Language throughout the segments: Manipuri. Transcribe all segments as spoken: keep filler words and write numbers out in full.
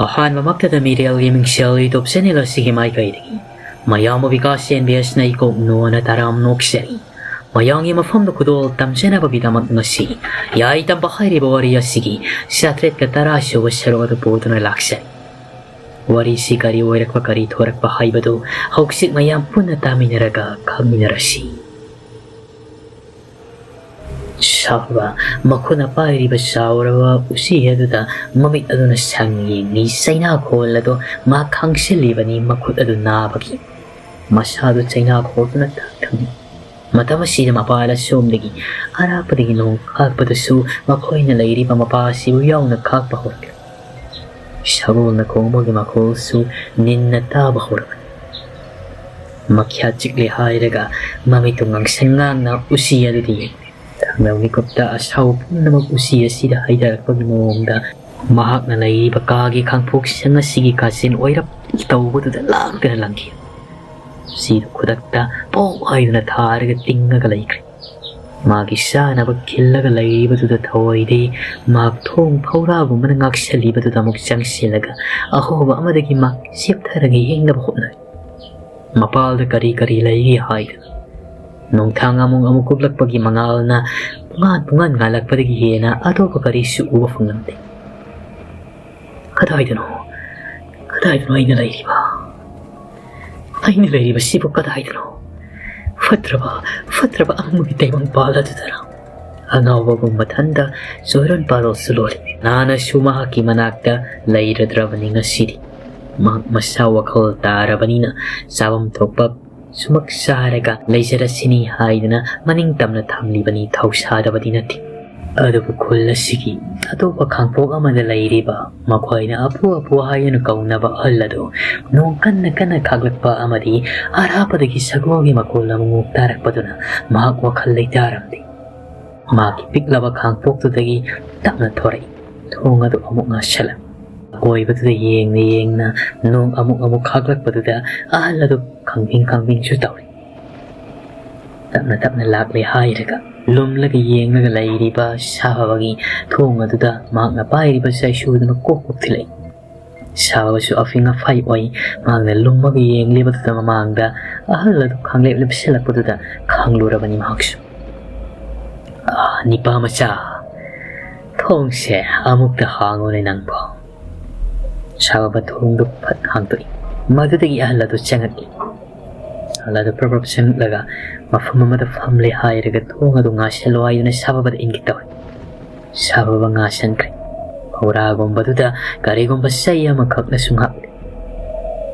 ꯑꯍꯥꯟꯕꯃꯛꯇꯗ ꯃꯤꯔꯦꯜꯒꯤ ꯃꯤꯡꯁꯦꯜ YouTube channel ꯑꯁꯤꯒꯤ ꯃꯥꯏꯀꯩꯗꯒꯤ ꯃꯌꯥꯝꯕ ꯕꯤꯀꯥꯁ ꯑꯦꯟ ꯕꯤ ꯑꯦꯁꯅ ꯏꯀꯣꯛ ꯅꯣꯟꯅ ꯇꯔꯥꯝ ꯅꯣꯛꯆꯔꯤ꯫ ꯃꯌꯥꯝꯒꯤ ꯃꯐꯝꯗ ꯈꯨꯗꯣꯜ ꯇꯝꯖꯅꯕꯒꯤꯗꯃꯛ ꯉꯁꯤ ꯌꯥꯏ ꯇꯝꯕ ꯍꯥꯏꯔꯤꯕ ꯋꯥꯔꯤ ꯑꯁꯤꯒꯤ ꯆꯥꯇ꯭ꯔꯦꯠꯀ ꯇꯔꯥ ꯁꯨꯕ ꯁꯔꯨꯛ ꯑꯗꯨ ꯄꯨꯗꯨꯅ ꯂꯥꯛꯆꯔꯤ꯫ ꯋꯥꯔꯤꯁꯤ ꯀꯔꯤ ꯑꯣꯏꯔꯛꯄ, ꯀꯔꯤ ꯊꯣꯔꯛꯄ ꯍꯥꯏꯕꯗꯨ ꯍꯧꯖꯤꯛ ꯃꯌꯥꯝ ꯄꯨꯟꯅ ꯇꯥꯃꯤꯟꯅꯔꯒ ꯈꯪꯃꯤꯟꯅꯔꯁꯤ꯫ ꯁꯥꯐꯕ ꯃꯈꯨꯠꯅ ꯄꯥꯏꯔꯤꯕ ꯆꯥꯎꯔꯕ ꯎꯆꯤ ꯑꯗꯨꯗ ꯃꯃꯤꯠ ꯑꯗꯨꯅ ꯁꯪ ꯌꯦꯡꯂꯤ꯫ ꯆꯩꯅꯥꯈꯣꯜ ꯑꯗꯨ ꯃꯍꯥꯛ ꯈꯥꯡꯁꯤꯜꯂꯤꯕꯅꯤ, ꯃꯈꯨꯠ ꯑꯗꯨ ꯅꯥꯕꯒꯤ꯫ ꯃꯁꯥꯗꯨ ꯆꯩꯅꯥꯈꯣꯜꯗꯨꯅ ꯇꯥꯛ ꯊꯝꯃꯤ꯫ ꯃꯇꯝ ꯑꯁꯤꯗ ꯃꯄꯥꯜ ꯑꯁꯣꯝꯗꯒꯤ ꯑꯔꯥꯞꯄꯗꯒꯤ ꯅꯣꯡ ꯈꯥꯛꯄꯗꯁꯨ ꯃꯈꯣꯏꯅ ꯂꯩꯔꯤꯕ ꯃꯄꯥ ꯑꯁꯤꯕꯨ ꯌꯥꯎꯅ ꯈꯥꯛꯄ ꯍꯧꯔꯛꯂꯦ꯫ ꯁꯒꯣꯜꯅ ꯈꯣꯡꯕꯒꯤ ꯃꯈꯣꯜꯁꯨ ꯅꯤꯟꯅ ꯇꯥꯕ ꯍꯧꯔꯕꯅꯤ꯫ ꯃꯈ꯭ꯌꯥꯠ ꯆꯤꯛꯂꯦ ꯍꯥꯏꯔꯒ ꯃꯃꯤꯠꯇꯨ ꯉꯥꯡꯁꯪ ꯉꯥꯡꯅ ꯎꯆꯤ ꯑꯗꯨꯗ ꯌꯦꯡꯂꯦ꯫ ꯊꯪꯅꯕ ꯃꯤꯀꯨꯞꯇ ꯑꯁꯥꯎꯕ ꯄꯨꯝꯅꯃꯛ ꯎꯆꯤ ꯑꯁꯤꯗ ꯍꯩꯊꯔꯛꯄꯒꯤ ꯃꯑꯣꯡꯗ ꯃꯍꯥꯛꯅ ꯂꯩꯔꯤꯕ ꯀꯥꯒꯤ ꯈꯥꯡꯄꯣꯛꯁꯪ ꯑꯁꯤꯒꯤ ꯀꯥꯆꯤꯟ ꯑꯣꯏꯔꯞ ꯇꯧꯕꯗꯨꯗ ꯂꯥꯡꯗꯅ ꯂꯪꯈꯤ꯫ ꯎꯆꯤꯗꯨ ꯈꯨꯗꯛꯇ ꯄꯣꯞ ꯍꯥꯏꯗꯨꯅ ꯊꯥꯔꯒ ꯇꯤꯡꯉꯒ ꯂꯩꯈ꯭ꯔꯦ꯫ ꯃꯥꯒꯤ ꯆꯥꯅꯕ ꯈꯤꯜꯂꯒ ꯂꯩꯔꯤꯕꯗꯨꯗ ꯊꯑꯣꯏꯗꯦ꯫ ꯃꯍꯥꯛ ꯊꯣꯡ ꯐꯧꯔꯥꯒꯨꯝꯕꯅ ꯉꯥꯛꯁꯜꯂꯤꯕꯗꯨꯗ ꯑꯃꯨꯛ ꯆꯪꯁꯤꯜꯂꯒ ꯑꯍꯣꯕ ꯑꯃꯗꯒꯤ ꯃꯍꯥꯛ ꯆꯦꯞꯊꯔꯒ ꯌꯦꯡꯅꯕ ꯍꯣꯠꯅꯔꯤ꯫ ꯃꯄꯥꯜꯗ ꯀꯔꯤ ꯀꯔꯤ ꯂꯩꯒꯦ ꯍꯥꯏꯗꯅ꯫ ꯅꯣꯡꯊꯥꯡ ꯑꯃꯨꯛ ꯑꯃꯨꯛ ꯀꯨꯞꯂꯛꯄꯒꯤ ꯃꯉꯥꯜꯅ ꯄꯨꯡꯉꯥꯟ ꯄꯨꯡꯉꯥꯟ ꯉꯥꯜꯂꯛꯄꯗꯒꯤ ꯍꯦꯟꯅ ꯑꯇꯣꯞꯄ ꯀꯔꯤꯁꯨ ꯎꯕ ꯐꯪꯂꯝꯗꯦ꯫ "ꯀꯗꯥꯏꯗꯅꯣ? ꯀꯗꯥꯏꯗꯅꯣ ꯑꯩꯅ ꯂꯩꯔꯤꯕ? ꯑꯩꯅ ꯂꯩꯔꯤꯕꯁꯤꯕꯨ ꯀꯗꯥꯏꯗꯅꯣ? ꯐꯠꯇ꯭ꯔꯕ, ꯐꯠꯇ꯭ꯔꯕ ꯑꯃꯝꯕꯒꯤ ꯇꯩꯕꯪꯄꯥꯜ ꯑꯗꯨꯗꯔ?" ꯑꯉꯥꯎꯕꯒꯨꯝ ꯃꯊꯟꯗ ꯆꯣꯏꯔꯣꯟ ꯄꯥꯔꯣꯜꯁꯨ ꯂꯣꯜꯂꯤ꯫ ꯀꯅꯥꯅꯁꯨ ꯃꯍꯥꯛꯀꯤ ꯃꯅꯥꯛꯇ ꯂꯩꯔꯗ꯭ꯔꯕꯅꯤ ꯉꯁꯤꯗꯤ꯫ ꯃꯍꯥꯛ ꯃꯁꯥ ꯋꯥꯈꯜ ꯇꯥꯔꯕꯅꯤꯅ ꯆꯥꯐꯝ ꯊꯣꯛꯄ ꯁꯨꯃꯛ ꯆꯥꯔꯒ ꯂꯩꯖꯔꯁꯤꯅꯤ ꯍꯥꯏꯗꯨꯅ ꯃꯅꯤꯡ ꯇꯝꯅ ꯊꯝꯂꯤꯕꯅꯤ, ꯊꯧꯁꯥꯗꯕꯗꯤ ꯅꯠꯇꯦ꯫ ꯑꯗꯨꯕꯨ ꯈꯨꯜ ꯑꯁꯤꯒꯤ ꯑꯇꯣꯞꯄ ꯈꯥꯡꯄꯣꯛ ꯑꯃꯗ ꯂꯩꯔꯤꯕ ꯃꯈꯣꯏꯅ ꯑꯄꯨ ꯑꯄꯨ ꯍꯥꯏꯗꯨꯅ ꯀꯧꯅꯕ ꯑꯍꯜ ꯑꯗꯨ ꯅꯣꯡ ꯀꯟꯅ ꯀꯟꯅ ꯈꯥꯛꯂꯛꯄ ꯑꯃꯗꯤ ꯑꯔꯥꯞꯄꯗꯒꯤ ꯁꯒꯣꯜꯒꯤ ꯃꯈꯣꯜ ꯑꯃꯨꯛ ꯇꯥꯔꯛꯄꯗꯨꯅ ꯃꯍꯥꯛ ꯋꯥꯈꯜ ꯂꯩꯇꯥꯔꯝꯗꯦ꯫ ꯃꯍꯥꯛꯀꯤ ꯄꯤꯛꯂꯕ ꯈꯥꯡꯄꯣꯛꯇꯨꯗꯒꯤ ꯇꯞꯅ ꯊꯣꯔꯛꯏ꯫ ꯊꯣꯡ ꯑꯗꯨ ꯑꯃꯨꯛ ꯉꯥꯁꯤꯜꯂꯛ꯫ ꯑꯀꯣꯏꯕꯗꯨꯗ ꯌꯦꯡꯅ ꯌꯦꯡꯅ ꯅꯣꯡ ꯑꯃꯨꯛ ꯑꯃꯨꯛ ꯈꯥꯛꯂꯛꯄꯗꯨꯗ ꯑꯍꯜ ꯑꯗꯨ ꯈꯪꯕꯤꯡ ꯈꯪꯕꯤꯡꯁꯨ ꯇꯧꯔꯤ꯫ ꯇꯞꯅ ꯇꯞꯅ ꯂꯥꯛꯂꯦ ꯍꯥꯏꯔꯒ ꯂꯨꯝꯂꯒ ꯌꯦꯡꯂꯒ ꯂꯩꯔꯤꯕ ꯁꯥꯐꯕꯒꯤ ꯊꯣꯡ ꯑꯗꯨꯗ ꯃꯍꯥꯛꯅ ꯄꯥꯏꯔꯤꯕ ꯆꯩꯁꯨ ꯑꯗꯨꯅ ꯀꯣꯛ ꯀꯣꯛ ꯊꯤꯜꯂꯛꯏ꯫ ꯁꯥꯕꯁꯨ ꯑꯐꯤꯡ ꯑꯐꯥꯏ ꯑꯣꯏ꯫ ꯃꯍꯥꯛꯅ ꯂꯨꯝꯃꯒ ꯌꯦꯡꯂꯤꯕꯗꯨꯗ ꯃꯃꯥꯡꯗ ꯑꯍꯜ ꯑꯗꯨ ꯈꯪꯂꯦꯞ ꯂꯦꯞꯁꯤꯜꯂꯛꯄꯗꯨꯗ ꯈꯪꯂꯨꯔꯕꯅꯤ ꯃꯍꯥꯛꯁꯨ꯫ "ꯑꯥ, ꯅꯤꯄꯥ ꯃꯆꯥ, ꯊꯣꯡꯁꯦ ꯑꯃꯨꯛꯇ ꯍꯥꯡꯉꯨꯅꯦ ꯅꯪꯕꯣ꯫" ꯁꯥꯕꯕ ꯊꯣꯡꯗꯨ ꯐꯠ ꯍꯥꯡꯗꯣꯛꯏ꯫ ꯃꯗꯨꯗꯒꯤ ꯑꯍꯜ ꯑꯗꯨ ꯆꯪꯉꯛꯏ꯫ ꯑꯍꯜ ꯑꯗꯨ ꯄ꯭ꯔꯞ ꯄ꯭ꯔꯞ ꯆꯪꯂꯛꯂꯒ ꯃꯐꯝ ꯑꯃꯗ ꯐꯝꯂꯦ ꯍꯥꯏꯔꯒ ꯊꯣꯡ ꯑꯗꯨ ꯉꯥꯁꯤꯜꯂꯣ ꯍꯥꯏꯗꯨꯅ ꯁꯥꯕꯕꯗ ꯏꯪꯒꯤꯠ ꯇꯧꯏ꯫ ꯁꯥꯕꯕ ꯉꯥꯁꯟꯈ꯭ꯔꯦ꯫ ꯍꯧꯔꯥꯒꯨꯝꯕꯗꯨꯗ ꯀꯔꯤꯒꯨꯝꯕ ꯆꯩ ꯑꯃꯈꯛꯅꯁꯨ ꯉꯥꯛꯂꯤ꯫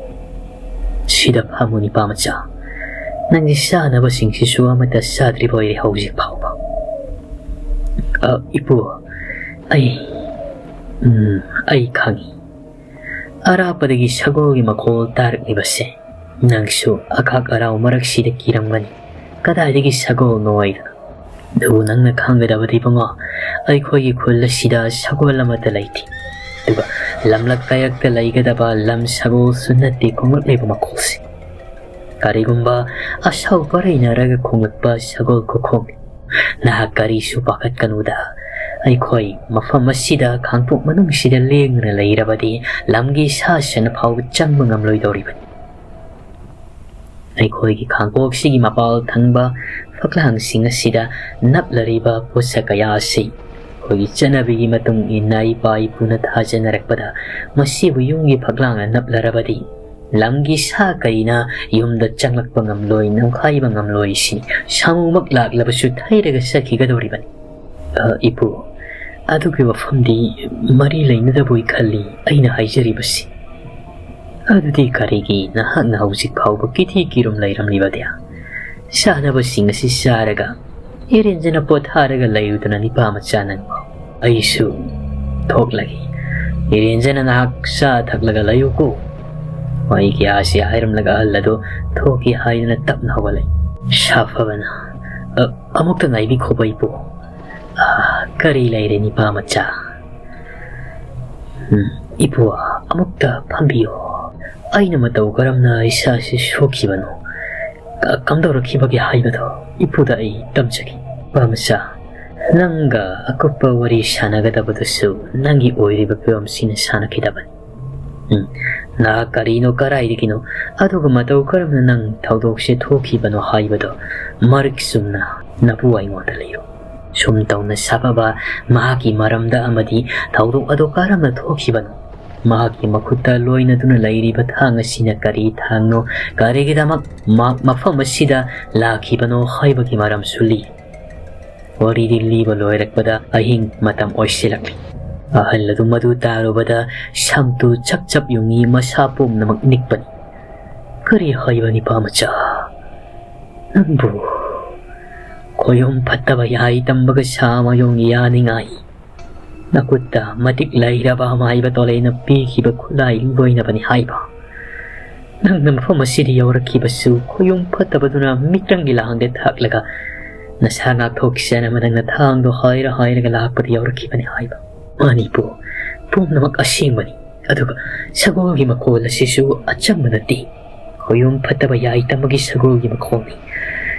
"ꯁꯤꯗ ꯐꯝꯃꯨ ꯅꯤꯄꯥ ꯃꯆꯥ꯫ ꯅꯪꯒꯤ ꯆꯥꯅꯕꯁꯤꯡꯁꯤꯁꯨ ꯑꯃꯠꯇ ꯆꯥꯗ꯭ꯔꯤꯕ ꯑꯣꯏꯔꯦ ꯍꯧꯖꯤꯛ ꯐꯥꯎꯕ꯫" "ꯑ, ꯏꯄꯨ, ꯑꯩ, ꯎꯝ, ꯑꯩ ꯈꯪꯏ꯫ ꯑꯔꯥꯞꯄꯗꯒꯤ ꯁꯒꯣꯜꯒꯤ ꯃꯈꯣꯜ ꯇꯥꯔꯛꯂꯤꯕꯁꯦ ꯅꯪꯁꯨ ꯑꯈꯥꯛ ꯑꯔꯥꯎ ꯃꯔꯛꯁꯤꯗ ꯀꯤꯔꯝꯒꯅꯤ꯫ ꯀꯗꯥꯏꯗꯒꯤ ꯁꯒꯣꯜꯅꯣ ꯍꯥꯏꯗꯅ? ꯑꯗꯨꯕꯨ ꯅꯪꯅ ꯈꯪꯒꯗꯕꯗꯤ ꯏꯕꯨꯡꯉꯣ, ꯑꯩꯈꯣꯏꯒꯤ ꯈꯨꯜ ꯑꯁꯤꯗ ꯁꯒꯣꯜ ꯑꯃꯠꯇ ꯂꯩꯇꯦ꯫ ꯑꯗꯨꯒ ꯂꯝꯂꯛ ꯀꯌꯥꯛꯇ ꯂꯩꯒꯗꯕ ꯂꯝ ꯁꯒꯣꯜꯁꯨ ꯅꯠꯇꯦ ꯈꯣꯡꯂꯛꯂꯤꯕ ꯃꯈꯣꯜꯁꯤ꯫ ꯀꯔꯤꯒꯨꯝꯕ ꯑꯁꯥꯎ ꯄꯔꯩꯅꯔꯒ ꯈꯣꯡꯂꯛꯄ ꯁꯒꯣꯜ ꯈꯨꯈꯣꯡꯅꯤ꯫ ꯅꯍꯥꯛ ꯀꯔꯤꯁꯨ ꯄꯥꯈꯠꯀꯅꯨꯗ꯫ ꯑꯩꯈꯣꯏ ꯃꯐꯝ ꯑꯁꯤꯗ ꯈꯥꯡꯄꯣꯛ ꯃꯅꯨꯡꯁꯤꯗ ꯂꯦꯡꯗꯅ ꯂꯩꯔꯕꯗꯤ ꯂꯝꯒꯤ ꯁꯥ ꯁꯟ ꯐꯥꯎꯕ ꯆꯪꯕ ꯉꯝꯂꯣꯏꯗꯧꯔꯤꯕꯅꯤ꯫ ꯑꯩꯈꯣꯏꯒꯤ ꯈꯥꯡꯄꯣꯛꯁꯤꯒꯤ ꯃꯄꯥꯜ ꯊꯪꯕ ꯐꯛꯂꯥꯡꯁꯤꯡ ꯑꯁꯤꯗ ꯅꯞꯂꯔꯤꯕ ꯄꯣꯠꯁꯛ ꯀꯌꯥ ꯑꯁꯤ ꯑꯩꯈꯣꯏꯒꯤ ꯆꯠꯅꯕꯤꯒꯤ ꯃꯇꯨꯡ ꯏꯟꯅ ꯏꯄꯥ ꯏꯄꯨꯅ ꯊꯥꯖꯅꯔꯛꯄꯗ ꯃꯁꯤꯕꯨ ꯌꯨꯝꯒꯤ ꯐꯛꯂꯥꯡꯅ ꯅꯞꯂꯔꯕꯗꯤ ꯂꯝꯒꯤ ꯁꯥ ꯀꯩꯅ ꯌꯨꯝꯗ ꯆꯪꯂꯛꯄ ꯉꯝꯂꯣꯏ, ꯅꯝꯈꯥꯏꯕ ꯉꯝꯂꯣꯏ ꯁꯤꯅꯤ꯫ ꯁꯥꯃꯨꯃꯛ ꯂꯥꯛꯂꯕꯁꯨ ꯊꯩꯔꯒ ꯆꯠꯈꯤꯒꯗꯧꯔꯤꯕꯅꯤ꯫ ꯑ, ꯏꯄꯨ, ꯑꯗꯨꯒꯤ ꯋꯥꯐꯝꯗꯤ ꯃꯔꯤ ꯂꯩꯅꯗꯕꯣꯏ ꯈꯜꯂꯤ ꯑꯩꯅ ꯍꯥꯏꯖꯔꯤꯕꯁꯤ꯫ ꯑꯗꯨꯗꯤ ꯀꯔꯤꯒꯤ ꯅꯍꯥꯛꯅ ꯍꯧꯖꯤꯛ ꯐꯥꯎꯕ ꯀꯤꯊꯤ ꯀꯤꯔꯨꯝ ꯂꯩꯔꯝꯂꯤꯕꯗꯤ? ꯆꯥꯅꯕꯁꯤꯡ ꯑꯁꯤ ꯆꯥꯔꯒ ꯏꯔꯦꯟꯖꯅ ꯄꯣꯊꯥꯔꯒ ꯂꯩꯔꯨꯗꯅ ꯅꯤꯄꯥ ꯃꯆꯥ ꯅꯪꯕꯨ꯫ ꯑꯩꯁꯨ ꯊꯣꯛꯂꯒꯦ꯫ ꯏꯔꯦꯟꯖꯅ ꯅꯍꯥꯛ ꯆꯥ ꯊꯛꯂꯒ ꯂꯩꯌꯨꯀꯣ꯫ ꯋꯥꯍꯩ ꯀꯌꯥ ꯑꯁꯤ ꯍꯥꯏꯔꯝꯂꯒ ꯑꯍꯜ ꯑꯗꯨ ꯊꯣꯛꯈꯤ ꯍꯥꯏꯗꯨꯅ ꯇꯞꯅ ꯍꯧꯒꯠꯂꯛꯏ꯫ ꯁꯥꯐꯕꯅ, "ꯑ, ꯑꯃꯨꯛꯇ ꯉꯥꯏꯕꯤꯈꯣꯕ ꯏꯄꯨ꯫ ꯑ, ꯀꯔꯤ ꯂꯩꯔꯦ ꯅꯤꯄꯥ ꯃꯆꯥ?" "ꯎꯝ, ꯏꯄꯨ, ꯑꯃꯨꯛꯇ ꯐꯝꯕꯤꯌꯨ꯫ ꯑꯩꯅ ꯃꯇꯧ ꯀꯔꯝꯅ ꯏꯁꯥꯁꯤ ꯁꯣꯛꯈꯤꯕꯅꯣ ꯀ-, ꯀꯝꯗꯧꯔꯛꯈꯤꯕꯒꯦ ꯍꯥꯏꯕꯗꯣ ꯏꯄꯨꯗ ꯑꯩ ꯇꯝꯖꯒꯦ꯫ ꯏꯄꯥ ꯃꯆꯥ, ꯅꯪꯒ ꯑꯀꯨꯞꯄ ꯋꯥꯔꯤ ꯁꯥꯟꯅꯒꯗꯕꯗꯨꯁꯨ ꯅꯪꯒꯤ ꯑꯣꯏꯔꯤꯕ ꯐꯤꯕꯝꯁꯤꯅ ꯁꯥꯟꯅꯈꯤꯗꯕꯅꯤ꯫ ꯎꯝ, ꯅꯍꯥꯛ ꯀꯔꯤꯅꯣ, ꯀꯔꯥꯏꯗꯒꯤꯅꯣ, ꯑꯗꯨꯒ ꯃꯇꯧ ꯀꯔꯝꯅ ꯅꯪ ꯊꯧꯗꯣꯛꯁꯦ ꯊꯣꯛꯈꯤꯕꯅꯣ ꯍꯥꯏꯕꯗꯣ ꯃꯔꯤꯛ ꯆꯨꯝꯅ ꯅꯄꯨ ꯑꯩꯉꯣꯟꯗ ꯂꯤꯔꯣ꯫ ꯁꯨꯝ ꯇꯧꯅ ꯁꯥꯐꯕ ꯃꯍꯥꯛꯀꯤ ꯃꯔꯝꯗ ꯑꯃꯗꯤ ꯊꯧꯗꯣꯛ ꯑꯗꯨ ꯀꯔꯝꯅ ꯊꯣꯛꯈꯤꯕꯅꯣ, ꯃꯍꯥꯛꯀꯤ ꯃꯈꯨꯠꯇ ꯂꯣꯏꯅꯗꯨꯅ ꯂꯩꯔꯤꯕ ꯊꯥꯡ ꯑꯁꯤꯅ ꯀꯔꯤ ꯊꯥꯡꯅꯣ, ꯀꯔꯤꯒꯤꯗꯃꯛ ꯃꯍꯥꯛ ꯃꯐꯝ ꯑꯁꯤꯗ ꯂꯥꯛꯈꯤꯕꯅꯣ ꯍꯥꯏꯕꯒꯤ ꯃꯔꯝꯁꯨ ꯂꯤ꯫ ꯋꯥꯔꯤꯗꯤ ꯂꯤꯕ ꯂꯣꯏꯔꯛꯄꯗ ꯑꯍꯤꯡ ꯃꯇꯝ ꯑꯣꯏꯁꯤꯜꯂꯛꯂꯤ꯫ ꯑꯍꯜ ꯑꯗꯨ ꯃꯗꯨ ꯇꯥꯔꯨꯕꯗ ꯁꯝꯇꯨ ꯆꯞ ꯆꯞ ꯌꯨꯡꯏ, ꯃꯁꯥ ꯄꯨꯝꯅꯃꯛ ꯅꯤꯛꯄꯅꯤ꯫ "ꯀꯔꯤ ꯍꯥꯏꯕ, ꯅꯤꯄꯥ ꯃꯆꯥ? ꯅꯪꯕꯨ ꯈꯣꯌꯨꯝ ꯐꯠꯇꯕ ꯌꯥꯏ ꯇꯝꯕꯒ ꯁꯥ ꯃꯌꯣꯡ ꯌꯥꯅꯤꯡꯉꯥꯏ ꯅꯈꯨꯠꯇ ꯃꯇꯤꯛ ꯂꯩꯔꯕ ꯑꯃꯥꯏꯕ ꯇꯣꯂꯩꯅ ꯄꯤꯈꯤꯕ ꯈꯨꯠꯂꯥꯏ ꯂꯣꯏꯅꯕꯅꯤ ꯍꯥꯏꯕ? ꯅꯪꯅ ꯃꯐꯝ ꯑꯁꯤꯗ ꯌꯧꯔꯛꯈꯤꯕꯁꯨ ꯈꯣꯌꯨꯝ ꯐꯠꯇꯕꯗꯨꯅ ꯃꯤꯇ꯭ꯔꯪꯒꯤ ꯂꯥꯡꯗ ꯊꯛꯂꯒ ꯅꯁꯥ ꯉꯥꯛꯊꯣꯛꯆꯅꯕ ꯅꯪꯅ ꯊꯥꯡꯗꯣ ꯍꯥꯏꯔ ꯍꯥꯏꯔꯒ ꯂꯥꯛꯄꯗ ꯌꯧꯔꯛꯈꯤꯕꯅꯤ ꯍꯥꯏꯕ? ꯃꯥꯅꯤꯄꯨ, ꯄꯨꯝꯅꯃꯛ ꯑꯁꯦꯡꯕꯅꯤ꯫ ꯑꯗꯨꯒ ꯁꯒꯣꯜꯒꯤ ꯃꯈꯣꯜ ꯑꯁꯤꯁꯨ ꯑꯆꯝꯕ ꯅꯠꯇꯦ꯫ ꯈꯣꯌꯨꯝ ꯐꯠꯇꯕ ꯌꯥꯏ ꯇꯝꯕꯒꯤ ꯁꯒꯣꯜꯒꯤ ꯃꯈꯣꯜꯅꯤ꯫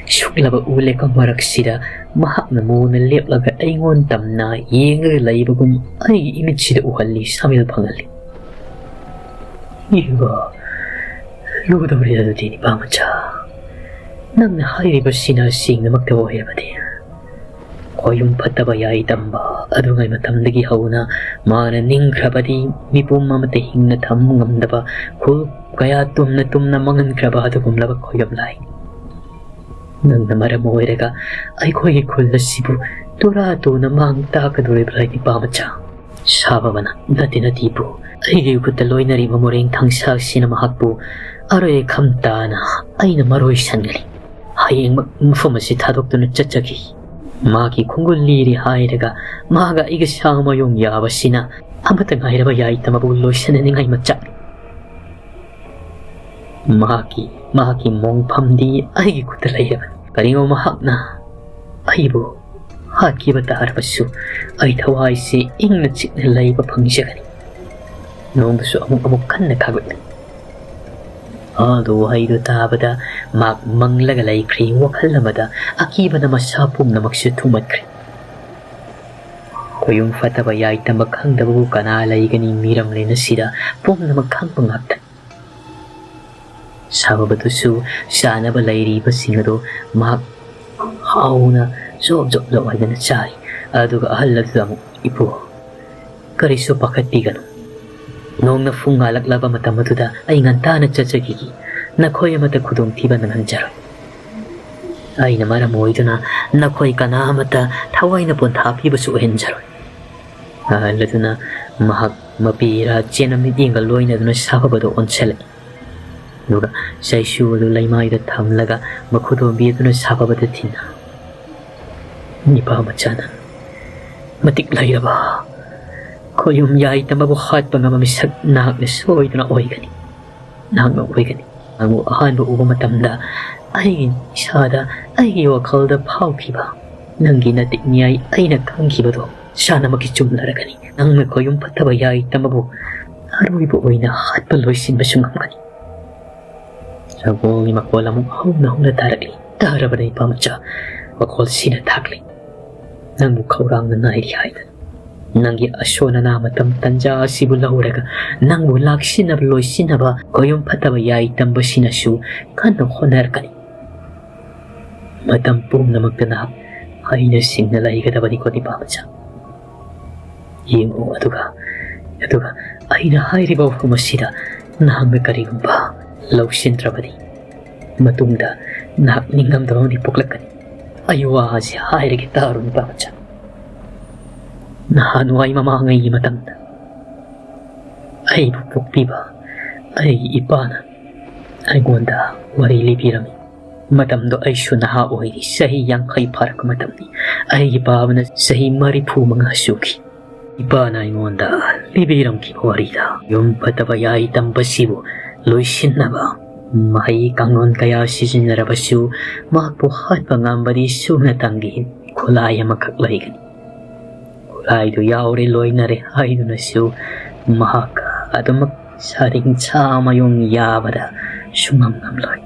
ꯁꯨꯛꯂꯕ ꯎ ꯂꯩꯀꯪ ꯃꯔꯛꯁꯤꯗ ꯃꯍꯥꯛꯅ ꯃꯣꯟꯅ ꯂꯦꯞꯂꯒ ꯑꯩꯉꯣꯟ ꯇꯝꯅ ꯌꯦꯡꯂꯒ ꯂꯩꯕꯒꯨꯝ ꯑꯩꯒꯤ ꯏꯃꯤꯠꯁꯤꯗ ꯎꯍꯜꯂꯤ, ꯁꯥꯃꯤꯜ ꯐꯪꯍꯜꯂꯤ꯫ ꯏꯕ, ꯂꯨꯒꯗꯧꯔꯦ ꯑꯗꯨꯗꯤ, ꯅꯤꯄꯥ ꯃꯆꯥ꯫ ꯅꯪꯅ ꯍꯥꯏꯔꯤꯕꯁꯤꯅ ꯑꯁꯦꯡꯕꯃꯛꯇ ꯑꯣꯏꯔꯕꯗꯤ, ꯈꯣꯌꯨꯝ ꯐꯠꯇꯕ ꯌꯥꯏ ꯇꯝꯕ ꯑꯗꯨꯉꯩ ꯃꯇꯝꯗꯒꯤ ꯍꯧꯅ ꯃꯥꯅ ꯅꯤꯡꯈ꯭ꯔꯕꯗꯤ ꯃꯤꯄꯨꯝ ꯑꯃꯠꯇ ꯍꯤꯡꯅ ꯊꯝꯕ ꯉꯝꯗꯕ ꯈꯨꯜ ꯀꯌꯥ ꯇꯨꯝꯅ ꯇꯨꯝꯅ ꯃꯥꯡꯍꯟꯈ꯭ꯔꯕ ꯑꯗꯨꯒꯨꯝꯂꯕ ꯈꯣꯌꯨꯝ ꯂꯥꯏ꯫ ꯅꯪꯅ ꯃꯔꯝ ꯑꯣꯏꯔꯒ ꯑꯩꯈꯣꯏꯒꯤ ꯈꯨꯜ ꯑꯁꯤꯕꯨ ꯇꯨꯔꯥ ꯇꯨꯅ ꯃꯥꯡ ꯇꯥꯛꯀꯗꯧꯔꯤꯕ ꯂꯥꯏ, ꯅꯤꯄꯥ ꯃꯆꯥ꯫ ꯁꯥꯐꯕꯅ ꯅꯠꯇꯦ ꯅꯠꯇꯦꯕꯨ, ꯑꯩꯒꯤ ꯈꯨꯠꯇ ꯂꯣꯏꯅꯔꯤꯕ ꯃꯣꯔꯦꯡ ꯊꯥꯡꯁꯥꯛꯁꯤꯅ ꯃꯍꯥꯛꯄꯨ ꯑꯔꯣꯏ ꯑꯈꯝ ꯇꯥꯅ ꯑꯩꯅ ꯃꯔꯣꯏ ꯁꯟꯒꯅꯤ꯫ ꯍꯌꯦꯡꯃꯛ ꯃꯐꯝ ꯑꯁꯤ ꯊꯥꯗꯣꯛꯇꯨꯅ ꯆꯠꯆꯈꯤ꯫ ꯃꯥꯒꯤ ꯈꯣꯡꯒꯨꯜ ꯂꯤꯔꯤ ꯍꯥꯏꯔꯒ ꯃꯥꯒ ꯑꯩꯒ ꯁꯥ ꯃꯌꯣꯡ ꯌꯥꯕꯁꯤꯅ ꯑꯃꯠꯇ ꯉꯥꯏꯔꯕ ꯌꯥꯏꯇꯝ ꯑꯕꯨ ꯂꯣꯏꯁꯤꯟꯅꯅꯤꯡꯉꯥꯏ ꯃꯆꯥꯛꯅꯤ꯫ ꯃꯍꯥꯛꯀꯤ, ꯃꯍꯥꯛꯀꯤ ꯃꯣꯡꯐꯝꯗꯤ ꯑꯩꯒꯤ ꯈꯨꯠꯇ ꯂꯩꯔꯕꯅꯤ꯫ ꯀꯔꯤꯒꯨꯝꯕ ꯃꯍꯥꯛꯅ ꯑꯩꯕꯨ ꯍꯥꯠꯈꯤꯕ ꯇꯥꯔꯕꯁꯨ ꯑꯩ ꯊꯋꯥꯏꯁꯦ ꯏꯪꯅ ꯆꯤꯛꯅ ꯂꯩꯕ ꯐꯪꯖꯒꯅꯤ꯫ ꯅꯣꯡꯗꯨꯁꯨ ꯑꯃꯨꯛ ꯑꯃꯨꯛ ꯀꯟꯅ ꯈꯥꯒꯠꯂꯤ꯫ ꯑꯗꯨ ꯋꯥꯍꯩꯗꯨ ꯇꯥꯕꯗ ꯃꯍꯥꯛ ꯃꯪꯂꯒ ꯂꯩꯈ꯭ꯔꯦ꯫ ꯋꯥꯈꯜ ꯑꯃꯗ ꯑꯀꯤꯕꯅ ꯃꯁꯥ ꯄꯨꯝꯅꯃꯛꯁꯨ ꯊꯨꯝꯃꯠꯈ꯭ꯔꯦ꯫ ꯃꯌꯨꯝ ꯐꯠꯇꯕ ꯌꯥꯏ ꯇꯝꯕ ꯈꯪꯗꯕꯕꯨ ꯀꯅꯥ ꯂꯩꯒꯅꯤ? ꯃꯤꯔꯝꯂꯦꯟ ꯑꯁꯤꯗ ꯄꯨꯝꯅꯃꯛ ꯈꯪꯕ ꯉꯥꯛꯇꯅꯤ꯫ ꯁꯥꯐꯕꯗꯨꯁꯨ ꯆꯥꯅꯕ ꯂꯩꯔꯤꯕꯁꯤꯡ ꯑꯗꯨ ꯃꯍꯥꯛ ꯍꯥꯎꯅ ꯖꯣꯞ ꯖꯣꯞ ꯖꯣꯞ ꯍꯥꯏꯗꯅ ꯆꯥꯔꯤ꯫ ꯑꯗꯨꯒ ꯑꯍꯜ ꯑꯗꯨꯗ ꯑꯃꯨꯛ, "ꯏꯄꯨ, ꯀꯔꯤꯁꯨ ꯄꯥꯈꯠꯄꯤꯒꯅꯨ꯫ ꯅꯣꯡꯅ ꯐꯨꯡ ꯉꯥꯜꯂꯛꯂꯕ ꯃꯇꯝ ꯑꯗꯨꯗ ꯑꯩ ꯉꯟꯇꯥꯅ ꯆꯠꯆꯈꯤꯒꯦ꯫ ꯅꯈꯣꯏ ꯑꯃꯠꯇ ꯈꯨꯗꯣꯡꯊꯤꯕ ꯅꯪꯍꯟꯖꯔꯣꯏ꯫ ꯑꯩꯅ ꯃꯔꯝ ꯑꯣꯏꯗꯨꯅ ꯅꯈꯣꯏ ꯀꯅꯥ ꯑꯃꯠꯇ ꯊꯋꯥꯏꯅ ꯄꯣꯟꯊꯥ ꯄꯤꯕꯁꯨ ꯑꯣꯏꯍꯟꯖꯔꯣꯏ"꯫ ꯑꯍꯜ ꯑꯗꯨꯅ ꯃꯍꯥꯛ ꯃꯄꯤ ꯏꯔꯥ ꯆꯦꯟꯕ ꯃꯤꯠꯌꯦꯡꯒ ꯂꯣꯏꯅꯗꯨꯅ ꯁꯥꯐꯕꯗ ꯑꯣꯟꯁꯤꯜꯂꯛꯏ꯫ ꯑꯗꯨꯒ ꯆꯩꯁꯨ ꯑꯗꯨ ꯂꯩꯃꯥꯏꯗ ꯊꯝꯂꯒ ꯃꯈꯨꯗꯣꯝꯕꯤ ꯑꯗꯨꯅ ꯁꯥꯐꯕꯗ ꯊꯤꯟꯅ, "ꯅꯤꯄꯥ ꯃꯆꯥꯅ ꯃꯇꯤꯛ ꯂꯩꯔꯕ ꯈꯣꯌꯨꯝ ꯌꯥꯏ ꯇꯝꯕꯕꯨ ꯍꯥꯠꯄ ꯉꯝꯕ ꯃꯤꯁꯛ ꯅꯍꯥꯛꯅ ꯁꯣꯏꯗꯅ ꯑꯣꯏꯒꯅꯤ꯫ ꯅꯍꯥꯛꯅ ꯑꯣꯏꯒꯅꯤ꯫ ꯅꯪꯕꯨ ꯑꯍꯥꯟꯕ ꯎꯕ ꯃꯇꯝꯗ ꯑꯩꯒꯤ ꯏꯁꯥꯗ, ꯑꯩꯒꯤ ꯋꯥꯈꯜꯗ ꯐꯥꯎꯈꯤꯕ ꯅꯪꯒꯤ ꯅꯇꯤꯛ ꯅꯤꯌꯥꯏ ꯑꯩꯅ ꯈꯪꯈꯤꯕꯗꯣ ꯁꯥꯟꯅꯃꯛꯀꯤ ꯆꯨꯝꯅꯔꯒꯅꯤ꯫ ꯅꯪꯅ ꯈꯣꯌꯨꯝ ꯐꯠꯇꯕ ꯌꯥꯏ ꯇꯝꯕꯕꯨ ꯑꯔꯣꯏꯕ ꯑꯣꯏꯅ ꯍꯥꯠꯄ ꯂꯣꯏꯁꯤꯟꯕꯁꯨ ꯉꯝꯒꯅꯤ"꯫ ꯁꯒꯣꯜꯒꯤ ꯃꯈꯣꯜ ꯑꯃꯨꯛ ꯍꯧꯅ ꯍꯧꯅ ꯇꯥꯔꯛꯂꯤ꯫ "ꯇꯥꯔꯕꯅ ꯏꯄꯥ ꯃꯆꯥ, ꯃꯈꯣꯜꯁꯤꯅ ꯊꯥꯛꯂꯤ꯫ ꯅꯪꯕꯨ ꯈꯧꯔꯥꯡꯅ ꯉꯥꯏꯔꯤ ꯍꯥꯏꯗꯅ꯫ ꯅꯪꯒꯤ ꯑꯁꯣꯟ ꯑꯅꯥ ꯃꯇꯝ ꯇꯟꯖꯥ ꯑꯁꯤꯕꯨ ꯂꯧꯔꯒ ꯅꯪꯕꯨ ꯂꯥꯛꯁꯤꯟꯅꯕ ꯂꯣꯏꯁꯤꯟꯅꯕ ꯈꯣꯌꯨꯝ ꯐꯠꯇꯕ ꯌꯥꯏ ꯇꯝꯕꯁꯤꯅꯁꯨ ꯀꯟꯅ ꯍꯣꯠꯅꯔꯛꯀꯅꯤ꯫ ꯃꯇꯝ ꯄꯨꯝꯅꯃꯛꯇ ꯅꯍꯥꯛ ꯍꯩꯅ ꯁꯤꯡꯅ ꯂꯩꯒꯗꯕꯅꯤꯀꯣ ꯅꯤꯄꯥ ꯃꯆꯥ꯫ ꯌꯦꯡꯉꯨ, ꯑꯗꯨꯒ, ꯑꯗꯨꯒ ꯑꯩꯅ ꯍꯥꯏꯔꯤꯕ ꯋꯥꯐꯝ ꯑꯁꯤꯗ ꯅꯍꯥꯛꯅ ꯀꯔꯤꯒꯨꯝꯕ ꯂꯧꯁꯤꯟꯗ꯭ꯔꯕꯗꯤ ꯃꯇꯨꯡꯗ ꯅꯍꯥꯛ ꯅꯤꯡꯉꯝꯗꯕ ꯑꯃꯗꯤ ꯄꯣꯛꯂꯛꯀꯅꯤ꯫ ꯑꯩ ꯋꯥ ꯑꯁꯤ ꯍꯥꯏꯔꯒꯦ ꯇꯥꯔꯨ ꯅꯤꯄꯥ ꯃꯆꯥ꯫ ꯅꯍꯥꯟꯋꯥꯏ ꯃꯃꯥꯡꯉꯩꯒꯤ ꯃꯇꯝꯗ ꯑꯩꯕꯨ ꯄꯣꯛꯄꯤꯕ ꯑꯩꯒꯤ ꯏꯄꯥꯅ ꯑꯩꯉꯣꯟꯗ ꯋꯥꯔꯤ ꯂꯤꯕꯤꯔꯝꯃꯤ꯫ ꯃꯇꯝꯗꯣ ꯑꯩꯁꯨ ꯅꯍꯥ ꯑꯣꯏꯔꯤ, ꯆꯍꯤ ꯌꯥꯡꯈꯩ ꯐꯥꯔꯛꯄ ꯃꯇꯝꯅꯤ꯫ ꯑꯩꯒꯤ ꯄꯥꯕꯅ ꯆꯍꯤ ꯃꯔꯤꯐꯨ ꯃꯉꯥ ꯁꯨꯈꯤ꯫ ꯏꯄꯥꯅ ꯑꯩꯉꯣꯟꯗ ꯂꯤꯕꯤꯔꯝꯈꯤꯕ ꯋꯥꯔꯤꯗ ꯌꯨꯝ ꯐꯠꯇꯕ ꯌꯥꯏ ꯇꯝꯕꯁꯤꯕꯨ ꯂꯣꯏꯁꯤꯟꯅꯕ ꯃꯍꯩ ꯀꯥꯡꯂꯣꯟ ꯀꯌꯥ ꯁꯤꯖꯤꯟꯅꯔꯕꯁꯨ ꯃꯍꯥꯛꯄꯨ ꯍꯥꯠꯄ ꯉꯝꯕꯗꯤ ꯁꯨꯞꯅꯇꯪꯒꯤ ꯈꯨꯠꯂꯥꯏ ꯑꯃꯈꯛ ꯂꯩꯒꯅꯤ꯫ ꯈꯨꯠꯂꯥꯏꯗꯨ ꯌꯥꯎꯔꯦ ꯂꯣꯏꯅꯔꯦ ꯍꯥꯏꯗꯨꯅꯁꯨ ꯃꯍꯥꯛ ꯑꯗꯨꯃꯛ ꯁꯥꯔꯤꯡ ꯁꯥ ꯃꯌꯨꯡ ꯌꯥꯕꯗ ꯁꯨꯡꯉꯝ ꯉꯝꯂꯣꯏ꯫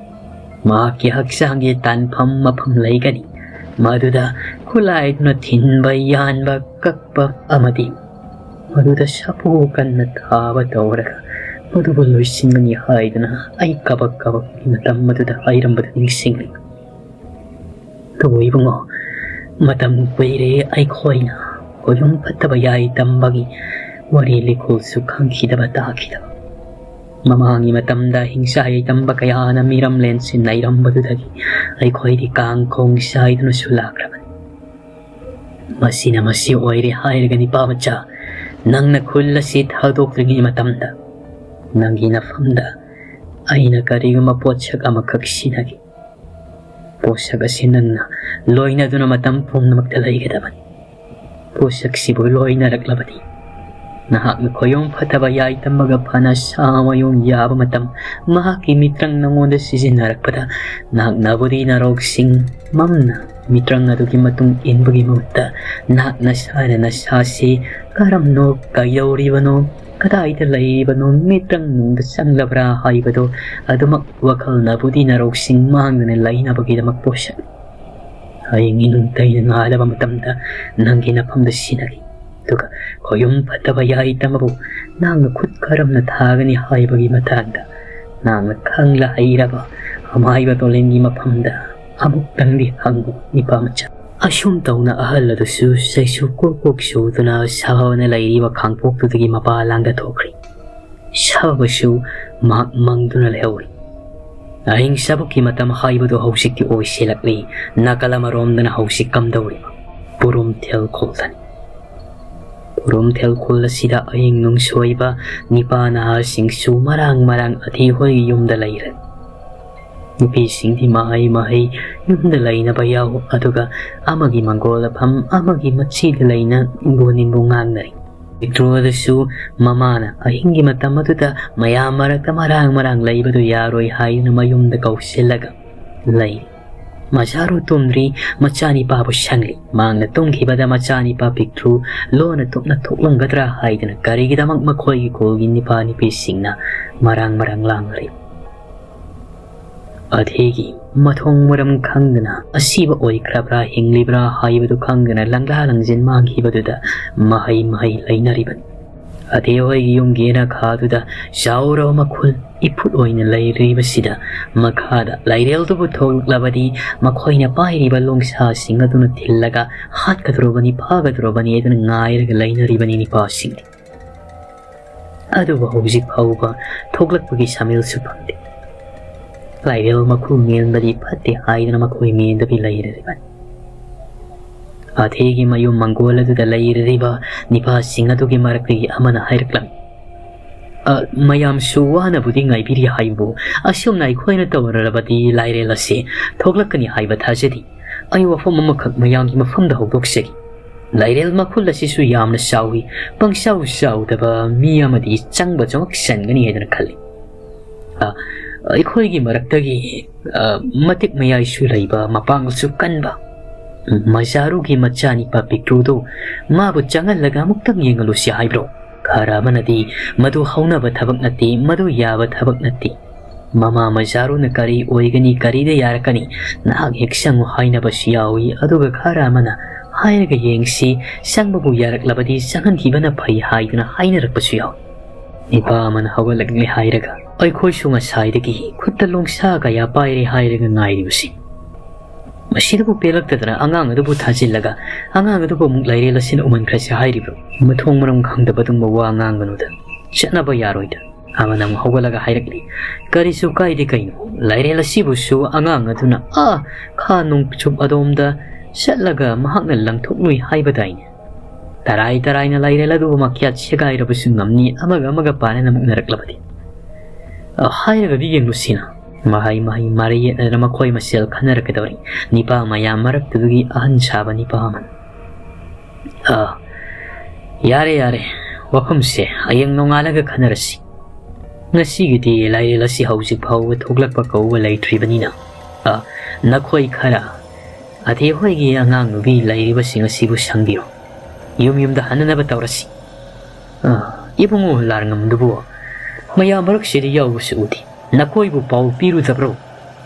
ꯃꯍꯥꯛꯀꯤ ꯍꯛꯆꯥꯡꯒꯤ ꯇꯥꯟꯐꯝ ꯃꯐꯝ ꯂꯩꯒꯅꯤ, ꯃꯗꯨꯗ ꯈꯨꯠꯂꯥꯏꯗꯨꯅ ꯊꯤꯟꯕ, ꯌꯥꯟꯕ, ꯀꯛꯄ ꯑꯃꯗꯤ ꯃꯗꯨꯗ ꯁꯥꯐꯨ ꯀꯟꯅ ꯊꯥꯕ ꯇꯧꯔꯒ ꯃꯗꯨꯕꯨ ꯂꯣꯏꯁꯤꯟꯒꯅꯤ ꯍꯥꯏꯗꯨꯅ ꯑꯩ ꯀꯕꯛ ꯀꯕꯛ ꯃꯇꯝ ꯑꯗꯨꯗ ꯍꯥꯏꯔꯝꯕꯗꯨ ꯅꯤꯡꯁꯤꯡꯂꯤ꯫ ꯑꯗꯨꯕꯨ ꯏꯕꯨꯡꯉꯣ, ꯃꯇꯝ ꯀꯨꯏꯔꯦ ꯑꯩꯈꯣꯏꯅ ꯈꯣꯌꯨꯝ ꯐꯠꯇꯕ ꯌꯥꯏ ꯇꯝꯕꯒꯤ ꯋꯥꯔꯤ ꯂꯤꯈꯣꯜꯁꯨ ꯈꯪꯈꯤꯗꯕ ꯇꯥꯈꯤꯗꯕ꯫ ꯃꯃꯥꯡꯒꯤ ꯃꯇꯝꯗ ꯍꯤꯡꯁꯥ ꯌꯥꯏ ꯇꯝꯕ ꯀꯌꯥꯅ ꯃꯤꯔꯝꯂꯦꯟꯁꯤ ꯅꯩꯔꯝꯕꯗꯨꯗꯒꯤ ꯑꯩꯈꯣꯏꯗꯤ ꯀꯥꯡꯈꯣꯡ ꯁꯥꯏꯗꯨꯅꯁꯨ ꯂꯥꯛꯈ꯭ꯔꯕꯅꯤ꯫ ꯃꯁꯤꯅ ꯃꯁꯤ ꯑꯣꯏꯔꯦ ꯍꯥꯏꯔꯒ ꯅꯤꯄꯥ ꯃꯆꯥ, ꯅꯪꯅ ꯈꯨꯜ ꯑꯁꯤ ꯊꯥꯗꯣꯛꯇ꯭ꯔꯤꯉꯩ ꯃꯇꯝꯗ ꯅꯪꯒꯤ ꯅꯐꯝꯗ ꯑꯩꯅ ꯀꯔꯤꯒꯨꯝꯕ ꯄꯣꯠꯁꯛ ꯑꯃꯈꯛ ꯁꯤꯟꯅꯈꯤ꯫ ꯄꯣꯠꯁꯛ ꯑꯁꯤ ꯅꯪꯅ ꯂꯣꯏꯅꯗꯨꯅ ꯃꯇꯝ ꯄꯨꯝꯅꯃꯛꯇ ꯂꯩꯒꯗꯕꯅꯤ꯫ ꯄꯣꯠꯁꯛꯁꯤꯕꯨ ꯂꯣꯏꯅꯔꯛꯂꯕꯗꯤ ꯅꯍꯥꯛꯅ ꯈꯣꯌꯣꯝ ꯐꯠꯇꯕ ꯌꯥꯏ ꯇꯝꯃꯒ ꯐꯅ ꯁꯥ ꯃꯌꯨꯡ ꯌꯥꯕ ꯃꯇꯝ ꯃꯍꯥꯛꯀꯤ ꯃꯤꯇ꯭ꯔꯪ ꯅꯉꯣꯟꯗ ꯁꯤꯖꯤꯟꯅꯔꯛꯄꯗ ꯅꯍꯥꯛ ꯅꯕꯨꯗꯤ ꯅꯔꯣꯛꯁꯤꯡ ꯃꯝꯅ ꯃꯤꯇ꯭ꯔꯪ ꯑꯗꯨꯒꯤ ꯃꯇꯨꯡ ꯏꯟꯕꯒꯤ ꯃꯍꯨꯠꯇ ꯅꯍꯥꯛ ꯅꯁꯥꯅ ꯅꯁꯥꯁꯤ ꯀꯔꯝꯅꯣ, ꯀꯩꯗꯧꯔꯤꯕꯅꯣ, ꯀꯗꯥꯏꯗ ꯂꯩꯔꯤꯕꯅꯣ, ꯃꯤꯇ꯭ꯔꯪ ꯅꯨꯡꯗ ꯆꯪꯂꯕ꯭ꯔꯥ ꯍꯥꯏꯕꯗꯨ ꯑꯗꯨꯃꯛ ꯋꯥꯈꯜ ꯅꯕꯨꯗꯤ ꯅꯔꯣꯛꯁꯤꯡ ꯃꯥꯡꯗꯅ ꯂꯩꯅꯕꯒꯤꯗꯃꯛ ꯄꯣꯠꯁꯛꯅꯤ꯫ ꯍꯌꯦꯡ ꯏꯅꯨꯡ ꯇꯩꯅ ꯉꯥꯜꯂꯕ ꯃꯇꯝꯗ ꯅꯪꯒꯤ ꯅꯐꯝꯗ ꯁꯤꯟꯅꯈꯤ꯫ ꯑꯗꯨꯒ ꯈꯣꯌꯨꯝ ꯐꯠꯇꯕ ꯌꯥꯏ ꯇꯝꯕꯕꯨ ꯅꯍꯥꯛꯅ ꯈꯨꯠ ꯀꯔꯝꯅ ꯊꯥꯒꯅꯤ ꯍꯥꯏꯕꯒꯤ ꯃꯇꯥꯡꯗ ꯅꯍꯥꯛꯅ ꯈꯪꯂ ꯍꯩꯔꯕ ꯑꯃꯥꯏꯕ ꯇꯣꯂꯦꯟꯒꯤ ꯃꯐꯝꯗ ꯑꯃꯨꯛꯇꯪꯗꯤ ꯍꯪꯉꯨ, ꯅꯤꯄꯥ ꯃꯆꯥ꯫ ꯑꯁꯨꯝ ꯇꯧꯅ ꯑꯍꯜ ꯑꯗꯨꯁꯨ ꯆꯩꯁꯨ ꯀꯣꯛ ꯀꯣꯛ ꯆꯨꯗꯨꯅ ꯁꯥꯕꯅ ꯂꯩꯔꯤꯕ ꯈꯥꯡꯄꯣꯛꯇꯨꯗꯒꯤ ꯃꯄꯥ ꯂꯥꯡꯗ ꯊꯣꯛꯈ꯭ꯔꯤ꯫ ꯁꯥꯕꯁꯨ ꯃꯍꯥꯛ ꯃꯪꯗꯨꯅ ꯂꯩꯍꯧꯔꯤ꯫ ꯑꯍꯤꯡ ꯆꯥꯕꯛꯀꯤ ꯃꯇꯝ ꯍꯥꯏꯕꯗꯨ ꯍꯧꯖꯤꯛꯇꯤ ꯑꯣꯏꯁꯤꯜꯂꯛꯂꯤ꯫ ꯅꯥꯀꯜ ꯑꯃꯔꯣꯝꯗꯅ ꯍꯧꯖꯤꯛ ꯀꯝꯗꯧꯔꯤꯕ? ꯄꯨꯔꯨꯝꯊꯦꯜ ꯈꯨꯜꯗꯅꯤ꯫ ꯄꯨꯔꯨꯝꯊꯦꯜ ꯈꯨꯜ ꯑꯁꯤꯗ ꯑꯍꯤꯡ ꯅꯨꯡꯁꯣꯏꯕ ꯅꯤꯄꯥ ꯅꯍꯥꯁꯤꯡꯁꯨ ꯃꯔꯥꯡ ꯃꯔꯥꯡ ꯑꯊꯤ ꯍꯣꯏꯒꯤ ꯌꯨꯝꯗ ꯂꯩꯔꯦ꯫ ꯅꯨꯄꯤꯁꯤꯡꯗꯤ ꯃꯍꯩ ꯃꯍꯩ ꯌꯨꯝꯗ ꯂꯩꯅꯕ ꯌꯥꯎ, ꯑꯗꯨꯒ ꯑꯃꯒꯤ ꯃꯪꯒꯣꯜ ꯑꯐꯝ ꯑꯃꯒꯤ ꯃꯆꯤꯗ ꯂꯩꯅ ꯏꯟꯕꯨ ꯅꯤꯟꯕꯨ ꯉꯥꯡꯅꯔꯤ꯫ ꯄꯤꯛꯇ꯭ꯔꯨ ꯑꯗꯨꯁꯨ ꯃꯃꯥꯅ ꯑꯍꯤꯡꯒꯤ ꯃꯇꯝ ꯑꯗꯨꯗ ꯃꯌꯥꯝ ꯃꯔꯛꯇ ꯃꯔꯥꯡ ꯃꯔꯥꯡ ꯂꯩꯕꯗꯨ ꯌꯥꯔꯣꯏ ꯍꯥꯏꯗꯨꯅ ꯃꯌꯨꯝꯗ ꯀꯧꯁꯤꯜꯂꯒ ꯂꯩ꯫ ꯃꯆꯥꯔꯨ ꯇꯨꯝꯗ꯭ꯔꯤ, ꯃꯆꯥꯅꯤꯄꯥꯕꯨ ꯁꯪꯂꯤ꯫ ꯃꯥꯡꯅ ꯇꯨꯝꯈꯤꯕꯗ ꯃꯆꯥꯅꯤꯄꯥ ꯄꯤꯛꯇ꯭ꯔꯨ ꯂꯣꯟꯅ ꯇꯨꯞꯅ ꯊꯣꯛꯂꯝꯒꯗ꯭ꯔꯥ ꯍꯥꯏꯗꯨꯅ ꯀꯔꯤꯒꯤꯗꯃꯛ ꯃꯈꯣꯏꯒꯤ ꯈꯨꯜꯒꯤ ꯅꯤꯄꯥ ꯅꯨꯄꯤꯁꯤꯡꯅ ꯃꯔꯥꯡ ꯃꯔꯥꯡ ꯂꯥꯡꯅꯔꯤ? ꯑꯊꯦꯒꯤ ꯃꯊꯣꯡ ꯃꯔꯝ ꯈꯪꯗꯅ ꯑꯁꯤꯕ ꯑꯣꯏꯈ꯭ꯔꯕ꯭ꯔꯥ ꯍꯤꯡꯂꯤꯕ꯭ꯔꯥ ꯍꯥꯏꯕꯗꯨ ꯈꯪꯗꯅ ꯂꯪꯂꯥ ꯂꯪꯖꯤꯟ ꯃꯥꯡꯈꯤꯕꯗꯨꯗ ꯃꯍꯩ ꯃꯍꯩ ꯂꯩꯅꯔꯤꯕꯅꯤ꯫ ꯑꯊꯦ ꯍꯣꯏꯒꯤ ꯌꯨꯝꯒꯤ ꯌꯦꯅꯈꯥꯗꯨꯗ ꯆꯥꯎꯔꯕ ꯃꯈꯨꯜ ꯏꯐꯨꯠ ꯑꯣꯏꯅ ꯂꯩꯔꯤꯕꯁꯤꯗ ꯃꯈꯥꯗ ꯂꯥꯏꯔꯦꯜꯗꯨꯕꯨ ꯊꯣꯛꯂꯛꯂꯕꯗꯤ ꯃꯈꯣꯏꯅ ꯄꯥꯏꯔꯤꯕ ꯂꯣꯡꯁꯥꯁꯤꯡ ꯑꯗꯨꯅ ꯊꯤꯜꯂꯒ ꯍꯥꯠꯀꯗꯧꯔꯕꯅꯤ, ꯐꯥꯒꯗꯧꯔꯕꯅꯤ ꯍꯥꯏꯗꯨꯅ ꯉꯥꯏꯔꯒ ꯂꯩꯅꯔꯤꯕꯅꯤ ꯅꯤꯄꯥꯁꯤꯡꯗꯤ꯫ ꯑꯗꯨꯕꯨ ꯍꯧꯖꯤꯛ ꯐꯥꯎꯕ ꯊꯣꯛꯂꯛꯄꯒꯤ ꯁꯃꯤꯜꯁꯨ ꯐꯪꯗꯦ꯫ ꯂꯥꯏꯔꯦꯜ ꯃꯈꯨ ꯃꯦꯟꯕꯗꯤ ꯐꯠꯇꯦ ꯍꯥꯏꯗꯨꯅ ꯃꯈꯣꯏ ꯃꯦꯟꯗꯕꯤ ꯂꯩꯔꯤꯕꯅꯤ꯫ ꯑꯊꯦꯒꯤ ꯃꯌꯨꯝ ꯃꯪꯒꯣꯜ ꯑꯗꯨꯗ ꯂꯩꯔꯤꯕ ꯅꯤꯄꯥꯁꯤꯡ ꯑꯗꯨꯒꯤ ꯃꯔꯛꯇꯒꯤ ꯑꯃꯅ ꯍꯥꯏꯔꯛꯂꯝꯃꯤ, "ꯑ, ꯃꯌꯥꯝꯁꯨ ꯋꯥꯅꯕꯨꯗꯤ ꯉꯥꯏꯕꯤꯔꯤ ꯍꯥꯏꯕꯨ, ꯑꯁꯨꯝꯅ ꯑꯩꯈꯣꯏꯅ ꯇꯧꯔꯕꯗꯤ ꯂꯥꯏꯔꯦꯜ ꯑꯁꯤ ꯊꯣꯛꯂꯛꯀꯅꯤ ꯍꯥꯏꯕ ꯊꯥꯖꯗꯦ꯫ ꯑꯩ ꯋꯥꯐꯝ ꯑꯃꯈꯛ ꯃꯌꯥꯝꯒꯤ ꯃꯐꯝꯗ ꯍꯧꯗꯣꯛꯆꯒꯦ꯫ ꯂꯥꯏꯔꯦꯜ ꯃꯈꯨꯜ ꯑꯁꯤꯁꯨ ꯌꯥꯝꯅ ꯆꯥꯎꯏ, ꯄꯪꯆꯥꯎ ꯆꯥꯎꯗꯕ ꯃꯤ ꯑꯃꯗꯤ ꯆꯪꯕ ꯆꯪꯉꯛ ꯆꯟꯒꯅꯤ ꯍꯥꯏꯗꯅ ꯈꯜꯂꯤ꯫ ꯑ, ꯑꯩꯈꯣꯏꯒꯤ ꯃꯔꯛꯇꯒꯤ, ꯑ, ꯃꯇꯤꯛ ꯃꯌꯥꯏꯁꯨ ꯂꯩꯕ, ꯃꯄꯥꯡꯒꯜꯁꯨ ꯀꯟꯕ ꯃꯖꯥꯔꯨꯒꯤ ꯃꯆꯥꯅꯤꯄꯥ ꯄꯤꯛꯇ꯭ꯔꯨꯗꯨ ꯃꯥꯕꯨ ꯆꯪꯍꯜꯂꯒ ꯑꯃꯨꯛꯇꯪ ꯌꯦꯡꯍꯜꯂꯨꯁꯤ ꯍꯥꯏꯕ꯭ꯔꯣ?" ꯈꯔ ꯑꯃꯅꯗꯤ, "ꯃꯗꯨ ꯍꯧꯅꯕ ꯊꯕꯛ ꯅꯠꯇꯦ, ꯃꯗꯨ ꯌꯥꯕ ꯊꯕꯛ ꯅꯠꯇꯦ꯫ ꯃꯃꯥ ꯃꯖꯥꯔꯨꯅ ꯀꯔꯤ ꯑꯣꯏꯒꯅꯤ, ꯀꯔꯤꯗ ꯌꯥꯔꯛꯀꯅꯤ, ꯅꯍꯥꯛ ꯍꯦꯛ ꯆꯪꯉꯨ" ꯍꯥꯏꯅꯕꯁꯨ ꯌꯥꯎꯏ꯫ ꯑꯗꯨꯒ ꯈꯔ ꯑꯃꯅ "ꯍꯥꯏꯔꯒ ꯌꯦꯡꯁꯤ, ꯆꯪꯕꯕꯨ ꯌꯥꯔꯛꯂꯕꯗꯤ ꯆꯪꯍꯟꯈꯤꯕꯅ ꯐꯩ" ꯍꯥꯏꯗꯨꯅ ꯍꯥꯏꯅꯔꯛꯄꯁꯨ ꯌꯥꯎꯏ꯫ ꯅꯤꯄꯥ ꯑꯃꯅ ꯍꯧꯒꯠꯂꯛꯂꯦ ꯍꯥꯏꯔꯒ, "ꯑꯩꯈꯣꯏꯁꯨ ꯉꯁꯥꯏꯗꯒꯤ ꯈꯨꯠꯇ ꯂꯣꯡꯁꯥ ꯀꯌꯥ ꯄꯥꯏꯔꯦ ꯍꯥꯏꯔꯒ ꯉꯥꯏꯔꯤꯕꯁꯤ꯫ ꯃꯁꯤꯗꯕꯨ ꯄꯦꯜꯂꯛꯇꯗꯅ ꯑꯉꯥꯡ ꯑꯗꯨꯕꯨ ꯊꯥꯖꯤꯜꯂꯒ ꯑꯉꯥꯡ ꯑꯗꯨꯕꯨ ꯑꯃꯨꯛ ꯂꯥꯏꯔꯦꯜ ꯑꯁꯤꯅ ꯎꯃꯟꯈ꯭ꯔꯁꯤ ꯍꯥꯏꯔꯤꯕ꯭ꯔꯣ? ꯃꯊꯣꯡ ꯃꯔꯝ ꯈꯪꯗꯕ ꯑꯗꯨꯒꯨꯝꯕ ꯋꯥ ꯉꯥꯡꯒꯅꯨꯗ꯫ ꯆꯠꯅꯕ ꯌꯥꯔꯣꯏꯗ꯫" ꯑꯃꯅ ꯑꯃꯨꯛ ꯍꯧꯒꯠꯂꯒ ꯍꯥꯏꯔꯛꯂꯤ, "ꯀꯔꯤꯁꯨ ꯀꯥꯏꯗꯦ ꯀꯩꯅꯣ꯫ ꯂꯥꯏꯔꯦꯜ ꯑꯁꯤꯕꯨꯁꯨ ꯑꯉꯥꯡ ꯑꯗꯨꯅ ꯑꯥ ꯈꯥ ꯅꯣꯡꯆꯨꯞ ꯑꯗꯣꯝꯗ ꯆꯠꯂꯒ ꯃꯍꯥꯛꯅ ꯂꯪꯊꯣꯛꯂꯨꯏ ꯍꯥꯏꯕꯗꯥꯏꯅꯦ? ꯇꯔꯥꯏ ꯇꯔꯥꯏꯅ ꯂꯥꯏꯔꯦꯜ ꯑꯗꯨꯕꯨ ꯃꯈ꯭ꯌꯥꯠ ꯁꯦꯒꯥꯏꯔꯕꯁꯨ ꯉꯝꯅꯤ, ꯑꯃꯒ ꯑꯃꯒ ꯄꯥꯅꯅ ꯃꯨꯛꯅꯔꯛꯂꯕꯗꯤ꯫ ꯑ, ꯍꯥꯏꯔꯒꯗꯤ ꯌꯦꯡꯂꯨꯁꯤꯅ꯫" ꯃꯍꯩ ꯃꯍꯩ ꯃꯔꯩ ꯌꯦꯠꯅꯗꯅ ꯃꯈꯣꯏ ꯃꯁꯦꯜ ꯈꯟꯅꯔꯛꯀꯗꯧꯔꯤ꯫ ꯅꯤꯄꯥ ꯃꯌꯥꯝ ꯃꯔꯛꯇꯨꯗꯒꯤ ꯑꯍꯟ ꯁꯥꯕ ꯅꯤꯄꯥ ꯑꯃꯅ, "ꯑ, ꯌꯥꯔꯦ, ꯌꯥꯔꯦ꯫ ꯋꯥꯐꯝꯁꯦ ꯍꯌꯦꯡ ꯅꯣꯡꯉꯥꯜꯂꯒ ꯈꯟꯅꯔꯁꯤ꯫ ꯉꯁꯤꯒꯤꯗꯤ ꯂꯥꯏꯔꯦꯜ ꯑꯁꯤ ꯍꯧꯖꯤꯛ ꯐꯥꯎꯕ ꯊꯣꯛꯂꯛꯄ ꯀꯧꯕ ꯂꯩꯇ꯭ꯔꯤꯕꯅꯤꯅ, ꯑ, ꯅꯈꯣꯏ ꯈꯔ ꯑꯊꯦ ꯍꯣꯏꯒꯤ ꯑꯉꯥꯡ ꯅꯨꯄꯤ ꯂꯩꯔꯤꯕꯁꯤꯡ ꯑꯁꯤꯕꯨ ꯁꯪꯕꯤꯔꯣ꯫ ꯌꯨꯝ ꯌꯨꯝꯗ ꯍꯟꯅꯅꯕ ꯇꯧꯔꯁꯤ꯫ ꯑ, ꯏꯕꯨꯡꯉꯣ ꯂꯥꯔꯉꯝꯗꯨꯕꯨ ꯃꯌꯥꯝ ꯃꯔꯛꯁꯤꯗ ꯌꯥꯎꯕꯁꯨ ꯎꯗꯦ꯫ ꯅꯈꯣꯏꯕꯨ ꯄꯥꯎ ꯄꯤꯔꯨꯗꯕ꯭ꯔꯣ?"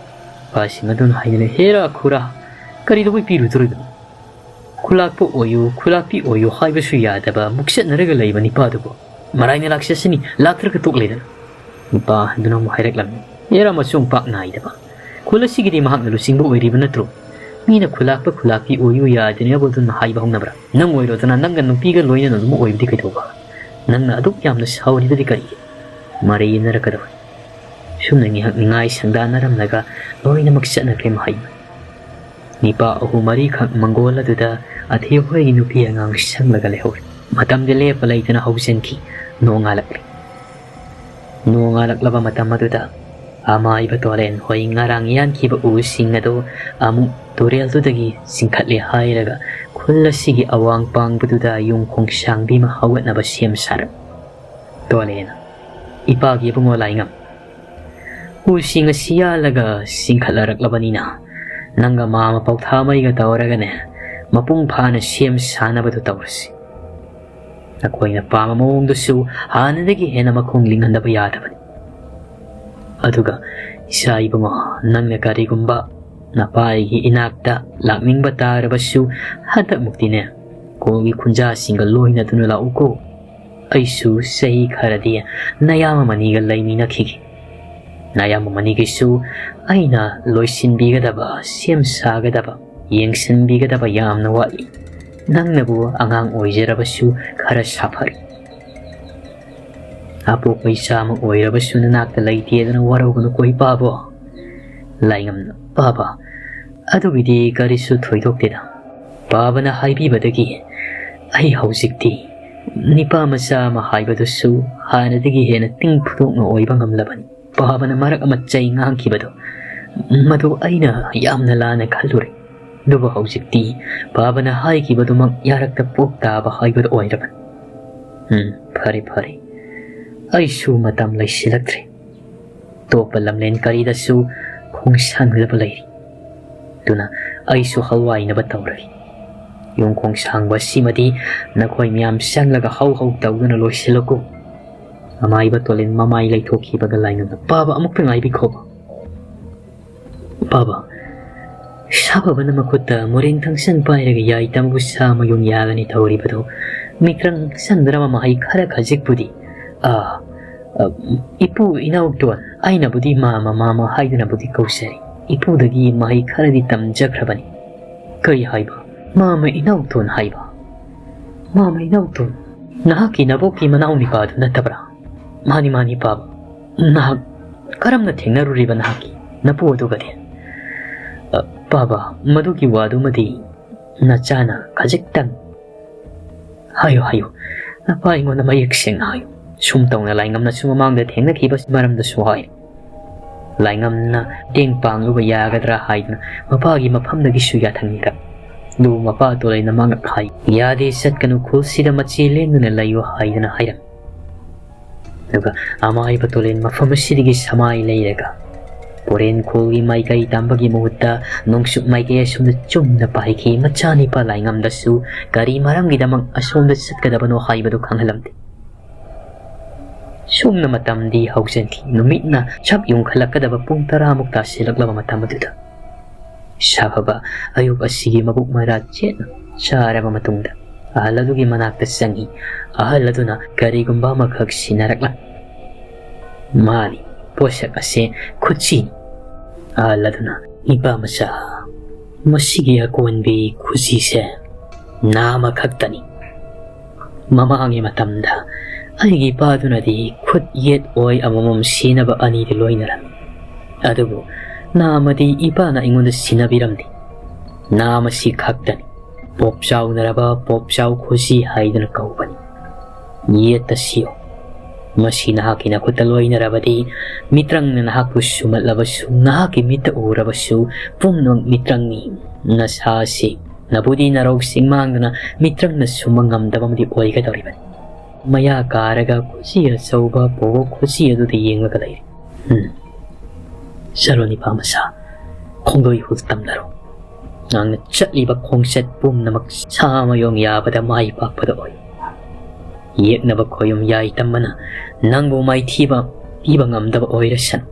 ꯅꯨꯄꯥꯁꯤꯡ ꯑꯗꯨꯅ ꯍꯥꯏꯅꯔꯦ, "ꯍꯦꯔꯥ ꯈꯨꯔꯥ, ꯀꯔꯤꯗꯧꯕꯩ ꯄꯤꯔꯨꯗꯣꯔꯤꯕꯅꯣ? ꯈꯨꯂꯥꯛꯄ ꯑꯣꯏꯌꯨ, ꯈꯨꯂꯥꯛꯄꯤ ꯑꯣꯏꯌꯨ ꯍꯥꯏꯕꯁꯨ ꯌꯥꯗꯕ, ꯃꯨꯛꯆꯠꯅꯔꯒ ꯂꯩꯕ ꯅꯤꯄꯥꯗꯨꯕꯨ꯫ ꯃꯔꯥꯏꯅ ꯂꯥꯛꯆꯁꯤꯅꯤ, ꯂꯥꯛꯇ꯭ꯔꯒ ꯇꯣꯛꯂꯦꯗꯅ"꯫ ꯅꯨꯄꯥ ꯑꯗꯨꯅ ꯑꯃꯨꯛ ꯍꯥꯏꯔꯛꯂꯝꯃꯤ, "ꯍꯦꯔꯥ ꯃꯆꯣꯡ ꯄꯥꯛ ꯅꯥꯏꯗꯕ, ꯈꯨꯜ ꯑꯁꯤꯒꯤꯗꯤ ꯃꯍꯥꯛꯅ ꯂꯨꯆꯤꯡꯕ ꯑꯣꯏꯔꯤꯕ ꯅꯠꯇ꯭ꯔꯣ? ꯃꯤꯅ ꯈꯨꯂꯥꯛꯄ ꯈꯨꯂꯥꯛꯄꯤ ꯑꯣꯏꯌꯨ ꯌꯥꯗ꯭ꯔꯤꯉꯩ ꯑꯗꯨꯅ ꯍꯥꯏꯕ ꯍꯧꯅꯕ꯭ꯔꯥ? ꯅꯪ ꯑꯣꯏꯔꯣꯗꯅ, ꯅꯪꯒ ꯅꯨꯄꯤꯒ ꯂꯣꯏꯅꯅ ꯑꯗꯨꯝ ꯑꯣꯏꯕꯗꯤ ꯀꯩꯗꯧꯕ? ꯅꯪꯅ ꯑꯗꯨꯛ ꯌꯥꯝꯅ ꯁꯥꯎꯔꯤꯕꯗꯤ ꯀꯔꯤꯒꯤ? ꯃꯔꯩ ꯌꯦꯠꯅꯔꯛꯀꯗꯧꯔꯦ"꯫ ꯁꯨꯝꯅ ꯉꯥꯏꯍꯥꯛ ꯅꯤꯡꯉꯥꯏ ꯁꯪꯗꯥꯅꯔꯝꯂꯒ ꯂꯣꯏꯅꯃꯛ ꯆꯠꯅꯈ꯭ꯔꯦ ꯃꯍꯩ꯫ ꯅꯤꯄꯥ ꯑꯍꯨꯝ ꯃꯔꯤꯈꯛ ꯃꯪꯒꯣꯜ ꯑꯗꯨꯗ ꯑꯊꯦꯝ ꯍꯣꯏꯒꯤ ꯅꯨꯄꯤ ꯑꯉꯥꯡ ꯁꯪꯂꯒ ꯂꯩꯍꯧꯔꯦ꯫ ꯃꯇꯝꯗꯤ ꯂꯦꯞꯄ ꯂꯩꯇꯅ ꯍꯧꯖꯤꯟꯈꯤ꯫ ꯅꯣꯡꯉꯥꯜꯂꯛꯂꯦ꯫ ꯅꯣꯡꯉꯥꯜꯂꯛꯂꯕ ꯃꯇꯝ ꯑꯗꯨꯗ ꯑꯃꯥꯏꯕ ꯇꯣꯂꯦꯟ ꯍꯣꯏ ꯉꯔꯥꯡ ꯌꯥꯟꯈꯤꯕ ꯎꯁꯤꯡ ꯑꯗꯨ ꯑꯃꯨꯛ ꯇꯨꯔꯦꯜꯗꯨꯗꯒꯤ ꯆꯤꯡꯈꯠꯂꯦ ꯍꯥꯏꯔꯒ ꯈꯨꯜ ꯑꯁꯤꯒꯤ ꯑꯋꯥꯡ ꯄꯥꯡꯕꯗꯨꯗ ꯌꯨꯝ ꯈꯣꯡꯁꯥꯡꯕꯤ ꯑꯃ ꯍꯧꯒꯠꯅꯕ ꯁꯦꯝ ꯁꯥꯔꯦ꯫ ꯇꯣꯂꯦꯟ, ꯏꯄꯥꯒꯤ ꯏꯕꯨꯡꯉꯣ ꯂꯥꯏꯉꯝ, ꯎꯁꯤꯡ ꯑꯁꯤ ꯌꯥꯜꯂꯒ ꯆꯤꯡꯈꯠꯂꯔꯛꯂꯕꯅꯤꯅ, ꯅꯪꯒ ꯃꯥꯃ ꯄꯥꯎꯊꯥꯃꯩꯒ ꯇꯧꯔꯒꯅꯦ, ꯃꯄꯨꯡ ꯐꯥꯅ ꯁꯦꯝ ꯁꯥꯅꯕꯗꯨ ꯇꯧꯔꯁꯤ꯫ ꯅꯈꯣꯏꯅ ꯄꯥꯝꯕ ꯃꯑꯣꯡꯗꯨꯁꯨ ꯍꯥꯟꯅꯗꯒꯤ ꯍꯦꯟꯅ ꯃꯈꯣꯡ ꯂꯤꯡꯍꯟꯗꯕ ꯌꯥꯗꯕꯅꯤ꯫ ꯑꯗꯨꯒ ꯏꯆꯥ ꯏꯕꯨꯡꯉꯣ, ꯅꯪꯅ ꯀꯔꯤꯒꯨꯝꯕ ꯅꯄꯥꯏꯒꯤ ꯏꯅꯥꯛꯇ ꯂꯥꯛꯅꯤꯡꯕ ꯇꯥꯔꯕꯁꯨ, ꯍꯟꯗꯛꯃꯨꯛꯇꯤꯅꯦ, ꯀꯣꯜꯒꯤ ꯈꯨꯟꯖꯥꯁꯤꯡꯒ ꯂꯣꯏꯅꯗꯨꯅ ꯂꯥꯛꯎꯀꯣ꯫ ꯑꯩꯁꯨ ꯆꯍꯤ ꯈꯔꯗꯤ ꯅꯌꯥꯝꯕ ꯃꯅꯤꯒ ꯂꯩꯃꯤꯟꯅꯈꯤꯒꯦ꯫ ꯅꯌꯥꯝꯕ ꯃꯅꯤꯒꯤꯁꯨ ꯑꯩꯅ ꯂꯣꯏꯁꯤꯟꯕꯤꯒꯗꯕ, ꯁꯦꯝ ꯁꯥꯒꯗꯕ, ꯌꯦꯡꯁꯤꯟꯕꯤꯒꯗꯕ ꯌꯥꯝꯅ ꯋꯥꯠꯂꯤ꯫ ꯅꯪꯅꯕꯨ ꯑꯉꯥꯡ ꯑꯣꯏꯖꯔꯕꯁꯨ ꯈꯔ ꯁꯥꯐꯔꯤ꯫ ꯑꯄꯣꯛꯄ ꯏꯆꯥ ꯑꯃ ꯑꯣꯏꯔꯕꯁꯨ ꯅꯅꯥꯛꯇ ꯂꯩꯇꯦꯗꯅ ꯋꯥꯔꯧꯒꯅꯨꯀꯣ ꯏꯄꯥꯕꯣ꯫ ꯂꯥꯏꯉꯝꯅ, ꯄꯥꯕ, ꯑꯗꯨꯒꯤꯗꯤ ꯀꯔꯤꯁꯨ ꯊꯣꯏꯗꯣꯛꯇꯦꯗ꯫ ꯄꯥꯕꯅ ꯍꯥꯏꯕꯤꯕꯗꯒꯤ ꯑꯩ ꯍꯧꯖꯤꯛꯇꯤ ꯅꯤꯄꯥ ꯃꯆꯥ ꯑꯃ ꯍꯥꯏꯕꯗꯨꯁꯨ ꯍꯥꯟꯅꯗꯒꯤ ꯍꯦꯟꯅ ꯇꯤꯡ ꯐꯨꯗꯣꯛꯅ ꯑꯣꯏꯕ ꯉꯝꯂꯕꯅꯤ꯫ ꯄꯥꯕꯅ ꯃꯔꯛ ꯑꯃ ꯆꯩ ꯉꯥꯡꯈꯤꯕꯗꯣ, ꯃꯗꯨ ꯑꯩꯅ ꯌꯥꯝꯅ ꯂꯥꯟꯅ ꯈꯜꯂꯨꯔꯦ꯫ ꯑꯗꯨꯕꯨ ꯍꯧꯖꯤꯛꯇꯤ ꯄꯥꯕꯅ ꯍꯥꯏꯈꯤꯕꯗꯨꯃꯛ ꯌꯥꯔꯛꯇ ꯄꯣꯛ ꯇꯥꯕ ꯍꯥꯏꯕꯗꯨ ꯑꯣꯏꯔꯕꯅꯤ꯫ ꯎꯝ, ꯐꯔꯦ, ꯐꯔꯦ꯫ ꯑꯩꯁꯨ ꯃꯇꯝ ꯂꯩꯁꯤꯜꯂꯛꯇ꯭ꯔꯦ꯫ ꯑꯇꯣꯞꯄ ꯂꯝꯂꯦꯟ ꯀꯔꯤꯗꯁꯨ ꯈꯣꯡꯁꯥꯟꯒꯗꯕ ꯂꯩꯔꯤ꯫ ꯑꯗꯨꯅ ꯑꯩꯁꯨ ꯍꯜꯋꯥꯏꯅꯕ ꯇꯧꯔꯒꯦ꯫ ꯌꯨꯝ ꯈꯣꯡꯁꯥꯡꯕ ꯑꯁꯤꯃꯗꯤ ꯅꯈꯣꯏ ꯃꯌꯥꯝ ꯆꯪꯂꯒ ꯍꯧ ꯍꯧ ꯇꯧꯗꯨꯅ ꯂꯣꯏꯁꯤꯜꯂꯛꯎ꯫ ꯑꯃꯥꯏꯕ ꯇꯣꯂꯦꯟ ꯃꯃꯥꯏ ꯂꯩꯊꯣꯛꯈꯤꯕꯒ ꯂꯥꯏꯉꯝꯅ, ꯄꯥꯕ ꯑꯃꯨꯛꯇ ꯉꯥꯏꯕꯤꯈꯣ꯫ ꯄꯥꯕ, ꯁꯥꯐꯕꯅ ꯃꯈꯨꯠꯇ ꯃꯣꯔꯦꯡ ꯊꯥꯡꯁꯟ ꯄꯥꯏꯔꯒ ꯌꯥꯏ ꯇꯝꯕꯨ ꯁꯥ ꯃꯌꯨꯡ ꯌꯥꯜꯂꯅꯤ ꯇꯧꯔꯤꯕꯗꯨ ꯃꯤꯇ꯭ꯔꯪ ꯁꯟꯗ꯭ꯔꯕ ꯃꯍꯩ ꯈꯔ ꯈꯖꯤꯛꯄꯨꯗꯤ, ꯑꯥ, ꯑ, ꯏꯄꯨ ꯏꯅꯥꯎꯇꯣꯟ, ꯑꯩꯅꯕꯨꯗꯤ ꯃꯥꯃ ꯃꯥꯃ ꯍꯥꯏꯗꯨꯅꯕꯨꯗꯤ ꯀꯧꯖꯔꯤ꯫ ꯏꯄꯨꯗꯒꯤ ꯃꯍꯩ ꯈꯔꯗꯤ ꯇꯝꯖꯈ꯭ꯔꯕꯅꯤ꯫ ꯀꯔꯤ ꯍꯥꯏꯕ? ꯃꯥꯃ ꯏꯅꯥꯎꯇꯣꯟ ꯍꯥꯏꯕ? ꯃꯥꯃ ꯏꯅꯥꯎꯇꯣꯟ? ꯅꯍꯥꯛꯀꯤ ꯅꯕꯣꯛꯀꯤ ꯃꯅꯥꯎ ꯅꯤꯄꯥꯗꯨ ꯅꯠꯇꯕ꯭ꯔꯥ? ꯃꯥꯅꯤ, ꯃꯥꯅꯤ, ꯄꯥꯕ꯫ ꯅꯍꯥꯛ ꯀꯔꯝꯅ ꯊꯦꯡꯅꯔꯨꯔꯤꯕ ꯅꯍꯥꯛꯀꯤ ꯅꯄꯨ ꯑꯗꯨꯒꯗꯤ? ꯑ, ꯄꯥꯕ, ꯃꯗꯨꯒꯤ ꯋꯥꯗꯨꯃꯗꯤ ꯅꯆꯥꯅ ꯈꯖꯤꯛꯇꯪ ꯍꯥꯏꯌꯨ, ꯍꯥꯏꯌꯨ꯫ ꯅꯄꯥ ꯑꯩꯉꯣꯟꯗ ꯃꯌꯦꯛ ꯁꯦꯡꯅ ꯍꯥꯏꯌꯨ꯫ ꯁꯨꯝ ꯇꯧꯅ ꯂꯥꯏꯉꯝꯅꯁꯨ ꯃꯃꯥꯡꯗ ꯊꯦꯡꯅꯈꯤꯕ ꯃꯔꯝꯗꯁꯨ ꯍꯥꯏ꯫ ꯂꯥꯏꯉꯝꯅ ꯃꯇꯦꯡ ꯄꯥꯡꯂꯨꯕ ꯌꯥꯒꯗ꯭ꯔꯥ ꯍꯥꯏꯗꯨꯅ ꯃꯄꯥꯒꯤ ꯃꯐꯝꯗꯒꯤꯁꯨ ꯌꯥꯊꯪꯅꯤꯔꯛ꯫ ꯑꯗꯨꯕꯨ ꯃꯄꯥ ꯇꯣꯂꯩꯅ ꯃꯉꯛ ꯍꯥꯏ, "ꯌꯥꯗꯦ, ꯆꯠꯀꯅꯨ, ꯈꯨꯜꯁꯤꯗ ꯃꯆꯦ ꯂꯦꯡꯗꯨꯅ ꯂꯩꯌꯨ" ꯍꯥꯏꯗꯨꯅ ꯍꯥꯏꯔꯝꯃꯤ꯫ ꯑꯗꯨꯒ ꯑꯃꯥꯏꯕ ꯇꯣꯂꯦꯟ ꯃꯐꯝ ꯑꯁꯤꯗꯒꯤ ꯁꯃꯥꯏ ꯂꯩꯔꯒ ꯄꯣꯔꯦꯟ ꯈꯨꯜꯒꯤ ꯃꯥꯏꯀꯩ ꯇꯝꯕꯒꯤ ꯃꯍꯨꯠꯇ ꯅꯣꯡꯆꯨꯞ ꯃꯥꯏꯀꯩ ꯑꯁꯣꯝꯗ ꯆꯨꯝꯅ ꯄꯥꯏꯈꯤ꯫ ꯃꯆꯥꯅꯤꯄꯥ ꯂꯥꯏꯉꯝꯗꯁꯨ ꯀꯔꯤ ꯃꯔꯝꯒꯤꯗꯃꯛ ꯑꯁꯣꯝꯗ ꯆꯠꯀꯗꯕꯅꯣ ꯍꯥꯏꯕꯗꯨ ꯈꯪꯍꯜꯂꯝꯗꯦ꯫ ꯁꯨꯝꯅ ꯃꯇꯝꯗꯤ ꯍꯧꯖꯤꯟꯈꯤ꯫ ꯅꯨꯃꯤꯠꯅ ꯁꯛ ꯌꯨꯡꯈꯠꯂꯛꯀꯗꯕ ꯄꯨꯡ ꯇꯔꯥꯃꯨꯛ ꯇꯥꯁꯤꯜꯂꯛꯂꯕ ꯃꯇꯝ ꯑꯗꯨꯗ ꯁꯥꯐꯕ ꯑꯌꯨꯛ ꯑꯁꯤꯒꯤ ꯃꯕꯨꯛ ꯃꯔꯥ ꯆꯦꯠꯅ ꯆꯥꯔꯕ ꯃꯇꯨꯡꯗ ꯑꯍꯜ ꯑꯗꯨꯒꯤ ꯃꯅꯥꯛꯇ ꯆꯪꯉꯤ꯫ ꯑꯍꯜ ꯑꯗꯨꯅ ꯀꯔꯤꯒꯨꯝꯕ ꯑꯃꯈꯛ ꯁꯤꯟꯅꯔꯛꯂꯝꯃꯤ꯫ ꯃꯥꯅꯤ, ꯄꯣꯠꯁꯛ ꯑꯁꯦ ꯈꯨꯠꯁꯤꯅꯤ꯫ ꯑꯍꯜ ꯑꯗꯨꯅ, "ꯏꯄꯥ ꯃꯆꯥ, ꯃꯁꯤꯒꯤ ꯑꯀꯣꯟꯕꯤ ꯈꯨꯖꯤꯁꯦ ꯅꯥꯃ ꯈꯛꯇꯅꯤ꯫ ꯃꯃꯥꯡꯒꯤ ꯃꯇꯝꯗ ꯑꯩꯒꯤ ꯏꯄꯥꯗꯨꯅꯗꯤ ꯈꯨꯠ ꯌꯦꯠ ꯑꯣꯏ ꯑꯃꯃꯝ ꯁꯤꯅꯕ ꯑꯅꯤꯗꯤ ꯂꯣꯏꯅꯔꯝꯃꯤ꯫ ꯑꯗꯨꯕꯨ ꯅꯥꯃꯗꯤ ꯏꯄꯥꯅ ꯑꯩꯉꯣꯟꯗ ꯁꯤꯟꯅꯕꯤꯔꯝꯗꯦ꯫ ꯅꯥꯃꯁꯤ ꯈꯛꯇꯅꯤ꯫ ꯄꯣꯞ ꯆꯥꯎꯅꯔꯕ ꯄꯣꯞ ꯆꯥꯎ ꯈꯨꯖꯤ ꯍꯥꯏꯗꯨꯅ ꯀꯧꯕꯅꯤ꯫ ꯌꯦꯠꯇ ꯁꯤꯌꯣ꯫ ꯃꯁꯤ ꯅꯍꯥꯛꯀꯤ ꯅꯈꯨꯠꯇ ꯂꯣꯏꯅꯔꯕꯗꯤ, ꯃꯤꯇ꯭ꯔꯪꯅ ꯅꯍꯥꯛꯄꯨ ꯁꯨꯝꯍꯠꯂꯕꯁꯨ, ꯅꯍꯥꯛꯀꯤ ꯃꯤꯠꯇ ꯎꯔꯕꯁꯨ, ꯄꯨꯝꯅꯃꯛ ꯃꯤꯇ꯭ꯔꯪꯅꯤ꯫ ꯅꯁꯥ ꯑꯁꯤ ꯅꯕꯨꯗꯤ ꯅꯔꯧ ꯆꯤꯡꯃꯥꯡꯗꯨꯅ ꯃꯤꯇ꯭ꯔꯪꯅ ꯁꯨꯝꯕ ꯉꯝꯗꯕ ꯑꯃꯗꯤ ꯑꯣꯏꯒꯗꯧꯔꯤꯕꯅꯤ꯫ ꯃꯌꯥ ꯀꯥꯔꯒ ꯈꯨꯖꯤ ꯑꯆꯧꯕ ꯄꯣꯕꯣꯛ ꯈꯨꯖꯤ ꯑꯗꯨꯗ ꯌꯦꯡꯂꯒ ꯂꯩꯔꯤ꯫ ꯎꯝ꯫ ꯆꯠꯂꯣ ꯅꯤꯄꯥ ꯃꯆꯥ, ꯈꯣꯡꯗꯣꯏ ꯍꯨꯜ ꯇꯝꯅꯔꯣ꯫ ꯅꯪꯅ ꯆꯠꯂꯤꯕ ꯈꯣꯡꯆꯠ ꯄꯨꯝꯅꯃꯛ ꯁꯥ ꯃꯌꯣꯡ ꯌꯥꯕꯗ ꯃꯥꯏ ꯄꯥꯛꯄꯗ ꯑꯣꯏ꯫ ꯌꯦꯛꯅꯕ ꯈꯣꯌꯨꯝ ꯌꯥꯏ ꯇꯝꯕꯅ ꯅꯪꯕꯨ ꯃꯥꯏꯊꯤꯕ ꯄꯤꯕ ꯉꯝꯗꯕ ꯑꯣꯏꯔꯁꯅꯨ꯫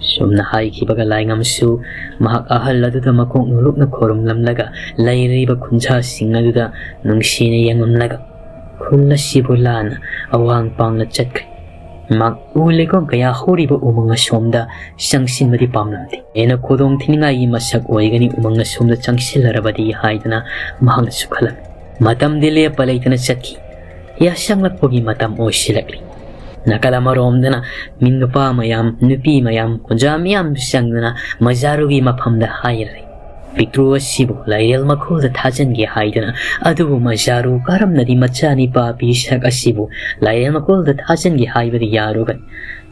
ꯁꯨꯝꯅ ꯍꯥꯏꯈꯤꯕꯒ ꯂꯥꯏꯉꯝꯁꯨ ꯃꯍꯥꯛ ꯑꯍꯜ ꯑꯗꯨꯗ ꯃꯀꯣꯛ ꯅꯣꯂꯨꯛꯅ ꯈꯨꯔꯨꯝꯂꯝꯂꯒ ꯂꯩꯔꯤꯕ ꯈꯨꯟꯖꯥꯁꯤꯡ ꯑꯗꯨꯗ ꯅꯨꯡꯁꯤꯅ ꯌꯦꯡꯂꯝꯂꯒ ꯈꯨꯜ ꯑꯁꯤꯕꯨ ꯂꯥꯟꯅ ꯑꯋꯥꯡ ꯄꯥꯡꯅ ꯆꯠꯈ꯭ꯔꯦ꯫ ꯃꯍꯥꯛ ꯎ ꯂꯩꯀꯣꯜ ꯀꯌꯥ ꯍꯧꯔꯤꯕ ꯎꯃꯪ ꯑꯁꯣꯝꯗ ꯆꯪꯁꯤꯟꯕꯗꯤ ꯄꯥꯝꯂꯝꯗꯦ꯫ ꯍꯦꯟꯅ ꯈꯨꯗꯣꯡ ꯊꯤꯅꯤꯡꯉꯥꯏꯒꯤ ꯃꯁꯛ ꯑꯣꯏꯒꯅꯤ ꯎꯃꯪ ꯑꯁꯣꯝꯗ ꯆꯪꯁꯤꯜꯂꯔꯕꯗꯤ ꯍꯥꯏꯗꯅ ꯃꯍꯥꯛꯅꯁꯨ ꯈꯜꯂꯝꯃꯤ꯫ ꯃꯇꯝꯗꯤ ꯂꯦꯞꯄ ꯂꯩꯇꯅ ꯆꯠꯈꯤ꯫ ꯌꯥꯁꯪꯂꯛꯄꯒꯤ ꯃꯇꯝ ꯑꯣꯏꯁꯤꯜꯂꯛꯂꯤ꯫ ꯅꯥꯀꯜ ꯑꯃꯔꯣꯝꯗꯅ ꯃꯤ ꯅꯨꯄꯥ ꯃꯌꯥꯝ, ꯅꯨꯄꯤ ꯃꯌꯥꯝ, ꯈꯨꯟꯖꯥ ꯃꯤꯌꯥꯝ ꯆꯪꯗꯅ ꯃꯖꯥꯔꯨꯒꯤ ꯃꯐꯝꯗ ꯍꯥꯏꯔꯦ꯫ ꯄꯤꯛꯇ꯭ꯔꯨ ꯑꯁꯤꯕꯨ ꯂꯥꯏꯔꯦꯜ ꯃꯈꯨꯜꯗ ꯊꯥꯖꯤꯟꯒꯦ ꯍꯥꯏꯗꯨꯅ, ꯑꯗꯨꯕꯨ ꯃꯖꯥꯔꯨ ꯀꯔꯝꯅꯗꯤ ꯃꯆꯥꯅꯤꯄꯥ ꯄꯤꯁꯛ ꯑꯁꯤꯕꯨ ꯂꯥꯏꯔꯦꯜ ꯃꯈꯨꯜꯗ ꯊꯥꯖꯤꯟꯒꯦ ꯍꯥꯏꯕꯗꯤ ꯌꯥꯔꯨꯒꯅꯤ꯫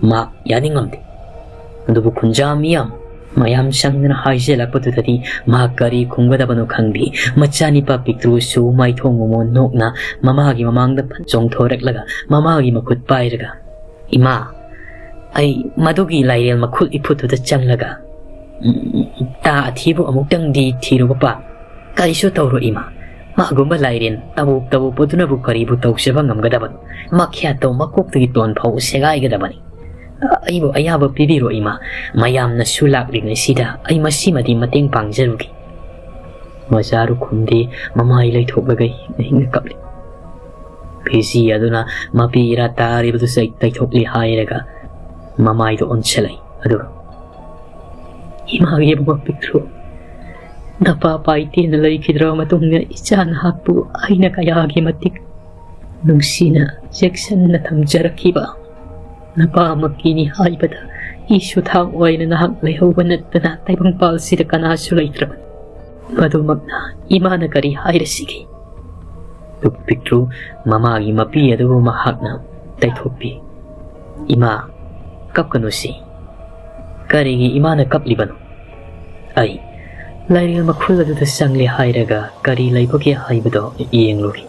ꯃꯥ ꯌꯥꯅꯤꯡꯉꯝꯗꯦ꯫ ꯑꯗꯨꯕꯨ ꯈꯨꯟꯖꯥ ꯃꯤꯌꯥꯝ ꯃꯌꯥꯝ ꯆꯪꯗꯅ ꯍꯥꯏꯖꯤꯜꯂꯛꯄꯗꯨꯗꯗꯤ ꯃꯍꯥꯛ ꯀꯔꯤ ꯈꯨꯝꯒꯗꯕꯅꯣ ꯈꯪꯗꯦ꯫ ꯃꯆꯥꯅꯤꯄꯥ ꯄꯤꯛꯇ꯭ꯔꯨꯁꯨ ꯃꯥꯏꯊꯣꯡ ꯃꯃꯣꯟ ꯅꯣꯛꯅ ꯃꯃꯥꯒꯤ ꯃꯃꯥꯡꯗ ꯐꯠ ꯆꯣꯡꯊꯣꯔꯛꯂꯒ ꯃꯃꯥꯒꯤ ꯃꯈꯨꯠ ꯄꯥꯏꯔꯒ, "ꯏꯃꯥ, ꯑꯩ ꯃꯗꯨꯒꯤ ꯂꯥꯏꯔꯦꯜ ꯃꯈꯨꯜ ꯏꯐꯨꯠꯇꯨꯗ ꯆꯪꯂꯒ, ꯎꯝ, ꯇꯥ ꯑꯊꯤꯕꯨ ꯑꯃꯨꯛꯇꯪꯗꯤ ꯊꯤꯔꯨꯕ ꯄꯥꯝꯃꯤ꯫ ꯀꯔꯤꯁꯨ ꯇꯧꯔꯣꯏ ꯏꯃꯥ꯫ ꯃꯥꯒꯨꯝꯕ ꯂꯥꯏꯔꯦꯟ ꯇꯕꯨꯛ ꯇꯕꯨꯛ ꯄꯣꯠꯇꯨꯅꯕꯨ ꯀꯔꯤꯕꯨ ꯇꯧꯖꯕ ꯉꯝꯒꯗꯕꯅꯣ? ꯃꯈ꯭ꯌꯥꯠꯇꯣ ꯃꯀꯣꯛꯇꯒꯤ ꯇꯣꯟ ꯐꯥꯎ ꯁꯦꯒꯥꯏꯒꯗꯕꯅꯤ꯫ ꯑꯩꯕꯨ ꯑꯌꯥꯕ ꯄꯤꯕꯤꯔꯣ ꯏꯃꯥ꯫ ꯃꯌꯥꯝꯅꯁꯨ ꯂꯥꯛꯂꯤꯉꯩꯁꯤꯗ ꯑꯩ ꯃꯁꯤꯃꯗꯤ ꯃꯇꯦꯡ ꯄꯥꯡꯖꯔꯨꯒꯦ꯫" ꯃꯖꯥꯔꯨ ꯈꯨꯝꯗꯦ꯫ ꯃꯃꯥꯏ ꯂꯩꯊꯣꯛꯂꯒ ꯍꯤꯡꯅ ꯍꯤꯡꯅ ꯀꯞꯂꯤ꯫ ꯐꯤꯖꯤ ꯑꯗꯨꯅ ꯃꯄꯤ ꯏꯔꯥ ꯇꯥꯔꯤꯕꯗꯨ ꯆꯩ-, ꯇꯩꯊꯣꯛꯂꯤ ꯍꯥꯏꯔꯒ ꯃꯃꯥꯏꯗꯨ ꯑꯣꯟꯁꯤꯜꯂꯛꯏ꯫ ꯑꯗꯨꯒ, "ꯏꯃꯥꯒꯤ ꯏꯕꯨꯡꯉꯣ ꯄꯤꯛꯇ꯭ꯔꯨ, ꯅꯄꯥ ꯄꯥꯏꯇꯦꯅ ꯂꯩꯈꯤꯗ꯭ꯔꯕ ꯃꯇꯨꯡꯗ ꯏꯆꯥ ꯅꯍꯥꯛꯄꯨ ꯑꯩꯅ ꯀꯌꯥꯒꯤ ꯃꯇꯤꯛ ꯅꯨꯡꯁꯤꯅ ꯆꯦꯛꯁꯤꯟꯅ ꯊꯝꯖꯔꯛꯈꯤꯕ ꯅꯄꯥꯃꯛꯀꯤꯅꯤ ꯍꯥꯏꯕꯗ ꯏꯁꯨ ꯊꯥꯡ ꯑꯣꯏꯅ ꯅꯍꯥꯛ ꯂꯩꯍꯧꯕ ꯅꯠꯇꯅ ꯇꯥꯏꯕꯪꯄꯥꯜꯁꯤꯗ ꯀꯅꯥꯁꯨ ꯂꯩꯇ꯭ꯔꯕꯅꯤ꯫ ꯃꯗꯨꯃꯛꯅ ꯏꯃꯥꯅ ꯀꯔꯤ ꯍꯥꯏꯔꯁꯤꯒꯦ?" ꯑꯗꯨꯕꯨ ꯄꯤꯛꯇ꯭ꯔꯨ ꯃꯃꯥꯒꯤ ꯃꯄꯤ ꯑꯗꯨꯕꯨ ꯃꯍꯥꯛꯅ ꯇꯩꯊꯣꯛꯄꯤ꯫ "ꯏꯃꯥ, ꯀꯞꯀꯅꯨꯁꯤ꯫ ꯀꯔꯤꯒꯤ ꯏꯃꯥꯅ ꯀꯞꯂꯤꯕꯅꯣ? ꯑꯩ ꯂꯥꯏꯔꯦꯜ ꯃꯈꯨꯜ ꯑꯗꯨꯗ ꯆꯪꯂꯦ ꯍꯥꯏꯔꯒ ꯀꯔꯤ ꯂꯩꯕꯒꯦ ꯍꯥꯏꯕꯗꯣ ꯌꯦꯡꯂꯨꯒꯦ꯫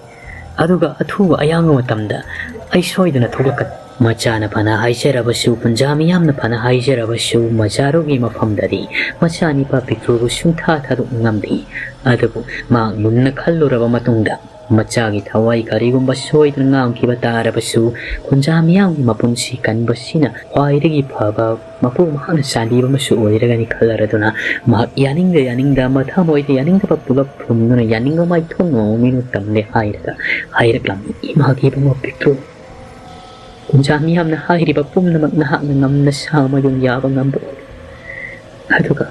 ꯑꯗꯨꯒ ꯑꯊꯨꯕ ꯑꯌꯥꯡꯕ ꯃꯇꯝꯗ ꯑꯩ ꯁꯣꯏꯗꯅ ꯊꯣꯛꯂꯛꯀꯅꯤ꯫" ꯃꯆꯥꯅ ꯐꯅ ꯍꯥꯏꯖꯔꯕꯁꯨ, ꯄꯨꯟꯖꯥ ꯃꯤꯌꯥꯝꯅ ꯐꯅ ꯍꯥꯏꯖꯔꯕꯁꯨ, ꯃꯆꯥꯔꯨꯒꯤ ꯃꯐꯝꯗꯗꯤ ꯃꯆꯥꯅꯤꯄꯥ ꯄꯤꯛꯇ꯭ꯔꯨꯕꯨ ꯁꯨꯡꯊꯥ ꯊꯥꯗꯣꯛꯅꯤꯡꯉꯝꯗꯦ꯫ ꯑꯗꯨꯕꯨ ꯃꯍꯥꯛ ꯃꯨꯟꯅ ꯈꯜꯂꯨꯔꯕ ꯃꯇꯨꯡꯗ, ꯃꯆꯥꯒꯤ ꯊꯋꯥꯏ ꯀꯔꯤꯒꯨꯝꯕ ꯁꯣꯏꯗꯅ ꯉꯥꯡꯈꯤꯕ ꯇꯥꯔꯕꯁꯨ, ꯈꯨꯟꯖꯥ ꯃꯤꯌꯥꯝꯒꯤ ꯃꯄꯨꯟꯁꯤ ꯀꯟꯕꯁꯤꯅ ꯈ꯭ꯋꯥꯏꯗꯒꯤ ꯐꯕ, ꯃꯄꯨ ꯃꯍꯥꯛꯅ ꯆꯥꯟꯕꯤꯕ ꯑꯃꯁꯨ ꯑꯣꯏꯔꯒꯅꯤ ꯈꯜꯂꯔꯗꯨꯅ, ꯃꯍꯥꯛ ꯌꯥꯅꯤꯡꯗ ꯌꯥꯅꯤꯡꯗ, ꯃꯊꯃꯣꯏꯗ ꯌꯥꯅꯤꯡꯗꯕ ꯄꯨꯂꯞ ꯐꯨꯝꯗꯨꯅ ꯌꯥꯅꯤꯡꯕ ꯃꯥꯏꯊꯣꯡ ꯃꯑꯣꯡ ꯃꯤꯅ ꯇꯝꯂꯦ ꯍꯥꯏꯔꯒ ꯍꯥꯏꯔꯛꯂꯝꯃꯤ, "ꯏꯃꯥꯒꯤ ꯏꯕꯨꯡꯉꯣ ꯄꯤꯛꯇ꯭ꯔꯨ, ꯈꯨꯟꯖꯥ ꯃꯤꯌꯥꯝꯅ ꯍꯥꯏꯔꯤꯕ ꯄꯨꯝꯅꯃꯛ ꯅꯍꯥꯛꯅ ꯉꯝꯅ ꯁꯥ ꯑꯃ ꯌꯨꯝ ꯌꯥꯕ ꯉꯝꯕ ꯑꯣꯏꯌꯨ꯫ ꯑꯗꯨꯒ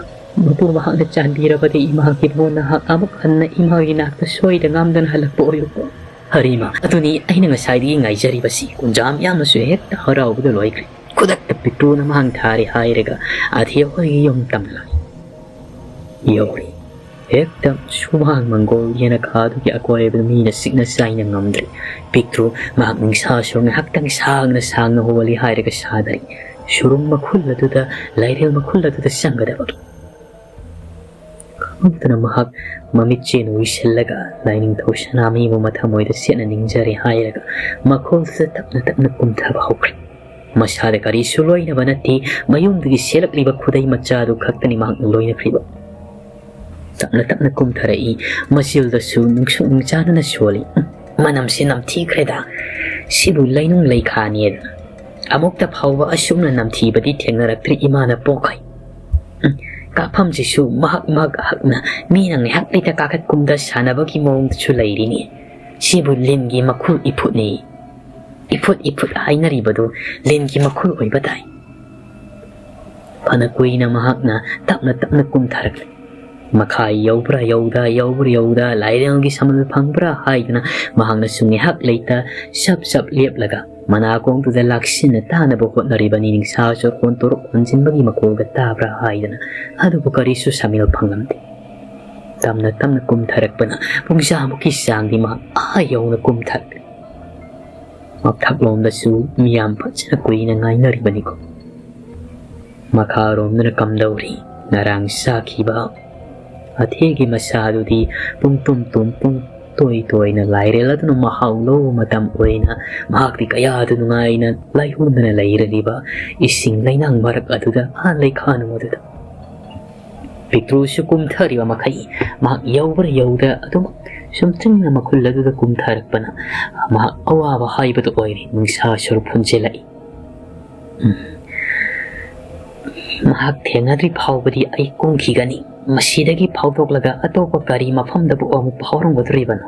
ꯃꯄꯨ ꯃꯍꯥꯛꯅ ꯆꯥꯟꯕꯤꯔꯕꯗꯤ ꯏꯃꯥꯒꯤ ꯏꯕꯨꯡꯉꯣ ꯅꯍꯥꯛ ꯑꯃꯨꯛ ꯍꯟꯅ ꯏꯃꯥꯒꯤ ꯅꯥꯛꯇ ꯁꯣꯏꯗ ꯉꯥꯝꯗꯅ ꯍꯜꯂꯛꯄ ꯑꯣꯏꯌꯨꯀꯣ꯫ ꯍꯔꯤꯃ, ꯑꯗꯨꯅꯤ ꯑꯩꯅ ꯉꯁꯥꯏꯗꯒꯤ ꯉꯥꯏꯖꯔꯤꯕꯁꯤ꯫" ꯈꯨꯟꯖꯥ ꯃꯤꯌꯥꯝꯅꯁꯨ ꯍꯦꯛꯇ ꯍꯔꯥꯎꯕꯗ ꯂꯣꯏꯈ꯭ꯔꯦ꯫ ꯈꯨꯗꯛꯇ ꯄꯤꯛꯇ꯭ꯔꯨꯅ ꯃꯍꯥꯡ ꯊꯥꯔꯦ ꯍꯥꯏꯔꯒ ꯑꯊꯦ ꯍꯣꯏꯒꯤ ꯌꯨꯝ ꯇꯝꯂꯥꯏ ꯌꯧꯔꯦ꯫ ꯍꯦꯛꯇ ꯁꯨꯃꯥꯡ ꯃꯪꯒꯣꯜ ꯌꯦꯅꯈꯥꯗꯨꯒꯤ ꯑꯀꯣꯏꯕꯗ ꯃꯤꯅ ꯁꯤꯛꯅ ꯆꯥꯏꯅ ꯉꯝꯗ꯭ꯔꯦ꯫ ꯄꯤꯛꯇ꯭ꯔꯨ ꯃꯍꯥꯛ ꯅꯤꯡꯁꯥꯁꯨ ꯉꯥꯏꯍꯥꯛꯇꯪ ꯁꯥꯡꯅ ꯁꯥꯡꯅ ꯍꯣꯜꯂꯤ ꯍꯥꯏꯔꯒ ꯁꯥꯗꯔꯤ꯫ ꯁꯨꯔꯨꯡ ꯃꯈꯨꯜ ꯑꯗꯨꯗ, ꯂꯥꯏꯔꯦꯜ ꯃꯈꯨꯜ ꯑꯗꯨꯗ ꯆꯪꯒꯗꯕꯒꯤ ꯈꯪꯍꯧꯗꯅ ꯃꯍꯥꯛ ꯃꯃꯤꯠꯆꯦꯅ ꯎꯏꯁꯤꯜꯂꯒ ꯂꯥꯏꯅꯤꯡꯊꯧ ꯁꯅꯥꯃꯍꯤꯕꯨ ꯃꯊꯃꯣꯏꯗ ꯁꯦꯠꯅ ꯅꯤꯡꯖꯔꯦ ꯍꯥꯏꯔꯒ ꯃꯈꯣꯜꯁꯤꯗ ꯇꯞꯅ ꯇꯞꯅ ꯀꯨꯝꯊꯕ ꯍꯧꯈ꯭ꯔꯦ꯫ ꯃꯁꯥꯗ ꯀꯔꯤꯁꯨ ꯂꯣꯏꯅꯕ ꯅꯠꯇꯦ, ꯃꯌꯨꯝꯗꯒꯤ ꯁꯦꯠꯂꯛꯂꯤꯕ ꯈꯨꯗꯩ ꯃꯆꯥꯗꯨ ꯈꯛꯇꯅꯤ ꯃꯍꯥꯛꯅ ꯂꯣꯏꯅꯈ꯭ꯔꯤꯕ꯫ ꯇꯞꯅ ꯇꯞꯅ ꯀꯨꯝꯊꯔꯛꯏ, ꯃꯆꯤꯜꯗꯁꯨ ꯅꯨꯡꯁꯨꯛ ꯅꯨꯡꯆꯥꯅꯅ ꯁꯣꯜꯂꯤ꯫ "ꯎꯝ, ꯃꯅꯝꯁꯤ ꯅꯝꯊꯤꯈ꯭ꯔꯦꯗ, ꯁꯤꯕꯨ ꯂꯩꯅꯨꯡ ꯂꯩꯈꯥꯅꯦꯗꯅ ꯑꯃꯨꯛꯇ ꯐꯥꯎꯕ ꯑꯁꯨꯝꯅ ꯅꯝꯊꯤꯕꯗꯤ ꯊꯦꯡꯅꯔꯛꯇ꯭ꯔꯤ ꯏꯃꯥꯅ ꯄꯣꯛꯈꯩ꯫ ꯎꯝ, ꯀꯥꯞꯐꯝꯁꯤꯁꯨ ꯃꯍꯥꯛ ꯃꯍꯥꯛ ꯍꯛꯅ ꯃꯤꯅ ꯉꯥꯏꯍꯥꯛ ꯂꯩꯇ ꯀꯥꯈꯠꯀꯨꯝꯗ ꯁꯥꯟꯅꯕꯒꯤ ꯃꯑꯣꯡꯗꯁꯨ ꯂꯩꯔꯤꯅꯤ꯫ ꯁꯤꯕꯨ ꯂꯤꯟꯒꯤ ꯃꯈꯨꯜ ꯏꯐꯨꯠꯅꯤ꯫ ꯏꯐꯨꯠ ꯏꯐꯨꯠ ꯍꯥꯏꯅꯔꯤꯕꯗꯨ ꯂꯤꯟꯒꯤ ꯃꯈꯨꯜ ꯑꯣꯏꯕ ꯇꯥꯏ꯫" ꯐꯅ ꯀꯨꯏꯅ ꯃꯍꯥꯛꯅ ꯇꯞꯅ ꯇꯞꯅ ꯀꯨꯝꯊꯔꯛꯂꯤ꯫ ꯃꯈꯥ ꯌꯧꯕ꯭ꯔꯥ ꯌꯧꯗ, ꯌꯧꯕ꯭ꯔꯥ ꯌꯧꯗ, ꯂꯥꯏꯔꯦꯜꯒꯤ ꯁꯃꯜ ꯐꯪꯕ꯭ꯔꯥ ꯍꯥꯏꯗꯨꯅ ꯃꯍꯥꯛꯅꯁꯨ ꯉꯥꯏꯍꯥꯛ ꯂꯩꯇ ꯁꯞ ꯁꯞ ꯂꯦꯞꯂꯒ ꯃꯅꯥꯀꯣꯡꯗꯨꯗ ꯂꯥꯛꯁꯤꯟꯅ ꯇꯥꯅꯕ ꯍꯣꯠꯅꯔꯤꯕꯅꯤ꯫ ꯅꯤꯡꯁꯥ ꯆꯣꯔ ꯍꯣꯟꯇꯣꯔꯛ ꯍꯣꯟꯖꯤꯟꯕꯒꯤ ꯃꯈꯣꯜꯒ ꯇꯥꯕ꯭ꯔꯥ ꯍꯥꯏꯗꯅ, ꯑꯗꯨꯕꯨ ꯀꯔꯤꯁꯨ ꯁꯃꯤꯜ ꯐꯪꯂꯝꯗꯦ꯫ ꯇꯞꯅ ꯇꯞꯅ ꯀꯨꯝꯊꯔꯛꯄꯅ ꯄꯨꯡꯖꯥꯃꯨꯛꯀꯤ ꯆꯥꯡꯗꯤ ꯃꯍꯥꯛ ꯑꯥ ꯌꯧꯅ ꯀꯨꯝꯊꯔꯛꯂꯤ꯫ ꯃꯊꯛꯂꯣꯝꯗꯁꯨ ꯃꯤꯌꯥꯝ ꯐꯖꯅ ꯀꯨꯏꯅ ꯉꯥꯏꯅꯔꯤꯕꯅꯤꯀꯣ꯫ ꯃꯈꯥꯔꯣꯝꯗꯅ ꯀꯝꯗꯧꯔꯤ? ꯉꯔꯥꯡ ꯆꯥꯈꯤꯕ ꯑꯊꯦꯒꯤ ꯃꯁꯥꯗꯨꯗꯤ ꯄꯨꯡ ꯇꯨꯝ ꯇꯨꯝ, ꯄꯨꯡ ꯇꯣꯏ ꯇꯣꯏꯅ ꯂꯥꯏꯔꯦꯜ ꯑꯗꯨꯅ ꯃꯍꯥꯎ ꯂꯧꯕ ꯃꯇꯝ ꯑꯣꯏꯅ ꯃꯍꯥꯛꯇꯤ ꯀꯌꯥꯗ ꯅꯨꯡꯉꯥꯏꯅ ꯂꯥꯏꯑꯣꯟꯗꯅ ꯂꯩꯔꯤꯕ ꯏꯁꯤꯡ ꯂꯩꯅꯥꯡ ꯃꯔꯛ ꯑꯗꯨꯗ, ꯑꯥ ꯂꯩꯈꯥꯅꯨ ꯑꯗꯨꯗ꯫ ꯄꯤꯛꯇ꯭ꯔꯨꯁꯨ ꯀꯨꯝꯊꯔꯤꯕ ꯃꯈꯩ ꯃꯍꯥꯛ ꯌꯧꯕ꯭ꯔꯥ ꯌꯧꯗ ꯑꯗꯨꯃꯛ ꯁꯨꯝ ꯆꯤꯡꯅ ꯃꯈꯨꯜ ꯑꯗꯨꯗ ꯀꯨꯝꯊꯔꯛꯄꯅ ꯃꯍꯥꯛ ꯑꯋꯥꯕ ꯍꯥꯏꯕꯗꯨ ꯑꯣꯏꯔꯦ꯫ ꯅꯨꯡꯁꯥ ꯁꯔꯨꯛ ꯐꯨꯟꯖꯤꯜꯂꯛꯏ꯫ ꯎꯝ꯫ ꯃꯍꯥꯛ ꯊꯦꯡꯅꯗ꯭ꯔꯤ ꯐꯥꯎꯕꯗꯤ ꯑꯩ ꯀꯨꯝꯈꯤꯒꯅꯤ꯫ ꯃꯁꯤꯗꯒꯤ ꯐꯥꯎꯗꯣꯛꯂꯒ ꯑꯇꯣꯞꯄ ꯀꯔꯤ ꯃꯐꯝꯗꯕꯨ ꯑꯃꯨꯛ ꯐꯥꯎꯔꯝꯒꯗꯧꯔꯤꯕꯅꯣ?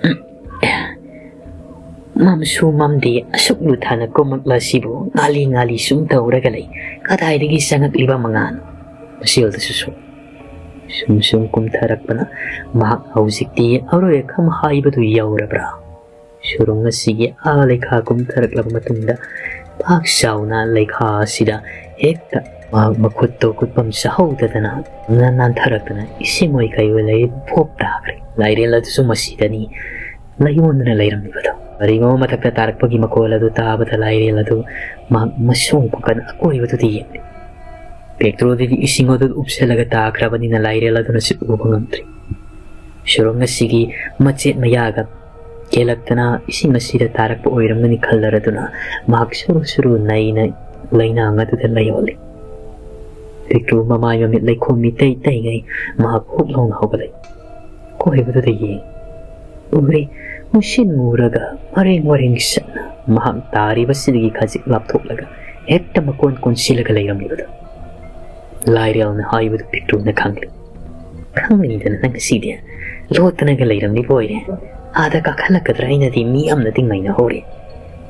ꯎꯝ꯫ ꯃꯝꯁꯨ ꯃꯝꯗꯦ, ꯑꯁꯨꯛ ꯂꯨꯊꯅ ꯀꯨꯝꯃꯛꯂꯁꯤꯕꯨ ꯉꯥꯂꯤ ꯉꯥꯂꯤ ꯁꯨꯝ ꯇꯧꯔꯒ ꯂꯩ꯫ ꯀꯗꯥꯏꯗꯒꯤ ꯆꯪꯉꯛꯂꯤꯕ ꯃꯉꯥꯜꯅꯣ? ꯃꯁꯤ ꯑꯣꯏꯗꯁꯨ ꯁꯨꯝ, ꯁꯨꯝ ꯁꯨꯝ ꯀꯨꯝꯊꯔꯛꯄꯅ ꯃꯍꯥꯛ ꯍꯧꯖꯤꯛꯇꯤ ꯑꯔꯣꯏ ꯑꯈꯝ ꯍꯥꯏꯕꯗꯨ ꯌꯧꯔꯕ꯭ꯔꯥ? ꯁꯨꯔꯨꯡ ꯑꯁꯤꯒꯤ ꯑꯥ ꯂꯩꯈꯥ ꯀꯨꯝꯊꯔꯛꯂꯕ ꯃꯇꯨꯡꯗ ꯄꯥꯛ ꯆꯥꯎꯅ ꯂꯩꯈꯥ ꯑꯁꯤꯗ ꯍꯦꯛꯇ ꯃꯍꯥꯛ ꯃꯈꯨꯠꯇꯣ ꯀꯨꯠꯐꯝ ꯆꯥꯍꯧꯗꯗꯅ ꯅꯥꯟꯊꯔꯛꯇꯅ ꯏꯁꯤꯡ ꯑꯣꯏ ꯀꯩ ꯑꯣꯏ ꯂꯩ ꯄꯣꯞ ꯇꯥꯈ꯭ꯔꯦ꯫ ꯂꯥꯏꯔꯦꯜ ꯑꯗꯨꯁꯨ ꯃꯁꯤꯗꯅꯤ ꯂꯩꯉꯣꯟꯗꯨꯅ ꯂꯩꯔꯝꯂꯤꯕꯗꯣ꯫ ꯀꯔꯤꯒꯨꯝꯕ ꯃꯊꯛꯇ ꯇꯥꯔꯛꯄꯒꯤ ꯃꯈꯣꯜ ꯑꯗꯨ ꯇꯥꯕꯗ ꯂꯥꯏꯔꯦꯜ ꯑꯗꯨ ꯃꯍꯥꯛ ꯃꯁꯣꯡ ꯄꯥꯡꯒꯟ ꯑꯀꯣꯏꯕꯗꯨꯗ ꯌꯦꯡꯂꯤ꯫ ꯄꯤꯛꯇ꯭ꯔꯨꯗꯨꯗꯤ ꯏꯁꯤꯡ ꯑꯗꯨ ꯎꯞꯁꯤꯜꯂꯒ ꯇꯥꯈ꯭ꯔꯕꯅꯤꯅ ꯂꯥꯏꯔꯦꯜ ꯑꯗꯨꯅꯁꯨ ꯎꯕ ꯉꯝꯗ꯭ꯔꯤ꯫ ꯁꯨꯔꯨꯡ ꯑꯁꯤꯒꯤ ꯃꯆꯦꯠ ꯃꯌꯥꯒ ꯀꯦꯜꯂꯛꯇꯅ ꯏꯁꯤꯡ ꯑꯁꯤꯗ ꯇꯥꯔꯛꯄ ꯑꯣꯏꯔꯝꯒꯅꯤ ꯈꯜꯂꯔꯗꯨꯅ ꯃꯍꯥꯛ ꯁꯨꯔꯨ ꯁꯨꯔꯨ ꯅꯩꯅ ꯂꯩꯅꯥꯡ ꯑꯗꯨꯗ ꯂꯩꯍꯧꯂꯤ꯫ ꯄꯤꯛꯇ꯭ꯔꯨ ꯃꯃꯥꯏ ꯃꯃꯤꯠ ꯂꯩꯈꯣꯝ ꯃꯤꯇꯩ ꯇꯩꯉꯩ ꯃꯍꯥꯛ ꯍꯨꯛ ꯂꯥꯎꯅ ꯍꯧꯒꯠꯂꯛꯏ꯫ ꯀꯣꯏꯕꯗꯨꯗ ꯌꯦꯡ ꯎꯔꯦ꯫ ꯃꯨꯁꯤꯟ ꯃꯨꯔꯒ ꯃꯔꯦꯡ ꯃꯔꯦꯡ ꯆꯠꯅ ꯃꯍꯥꯛ ꯇꯥꯔꯤꯕꯁꯤꯗꯒꯤ ꯈꯖꯤꯛ ꯂꯥꯞꯊꯣꯛꯂꯒ ꯍꯦꯛꯇ ꯃꯀꯣꯟ ꯀꯣꯟꯁꯤꯜꯂꯒ ꯂꯩꯔꯝꯂꯤꯕꯗꯨ ꯂꯥꯏꯔꯦꯜꯅ ꯍꯥꯏꯕꯗꯨ ꯄꯤꯛꯇ꯭ꯔꯨꯅ ꯈꯪꯂꯤ꯫ ꯈꯪꯒꯅꯤꯗꯅ ꯅꯪ ꯉꯁꯤꯗꯤ꯫ ꯂꯣꯠꯇꯅꯒ ꯂꯩꯔꯝꯂꯤꯕ ꯑꯣꯏꯔꯦ꯫ ꯑꯥꯗ ꯀꯥꯈꯠꯂꯛꯀꯗ꯭ꯔꯥ ꯍꯥꯏꯅꯗꯤ ꯃꯤ ꯑꯃꯅꯗꯤ ꯉꯥꯏꯅꯍꯧꯔꯦ꯫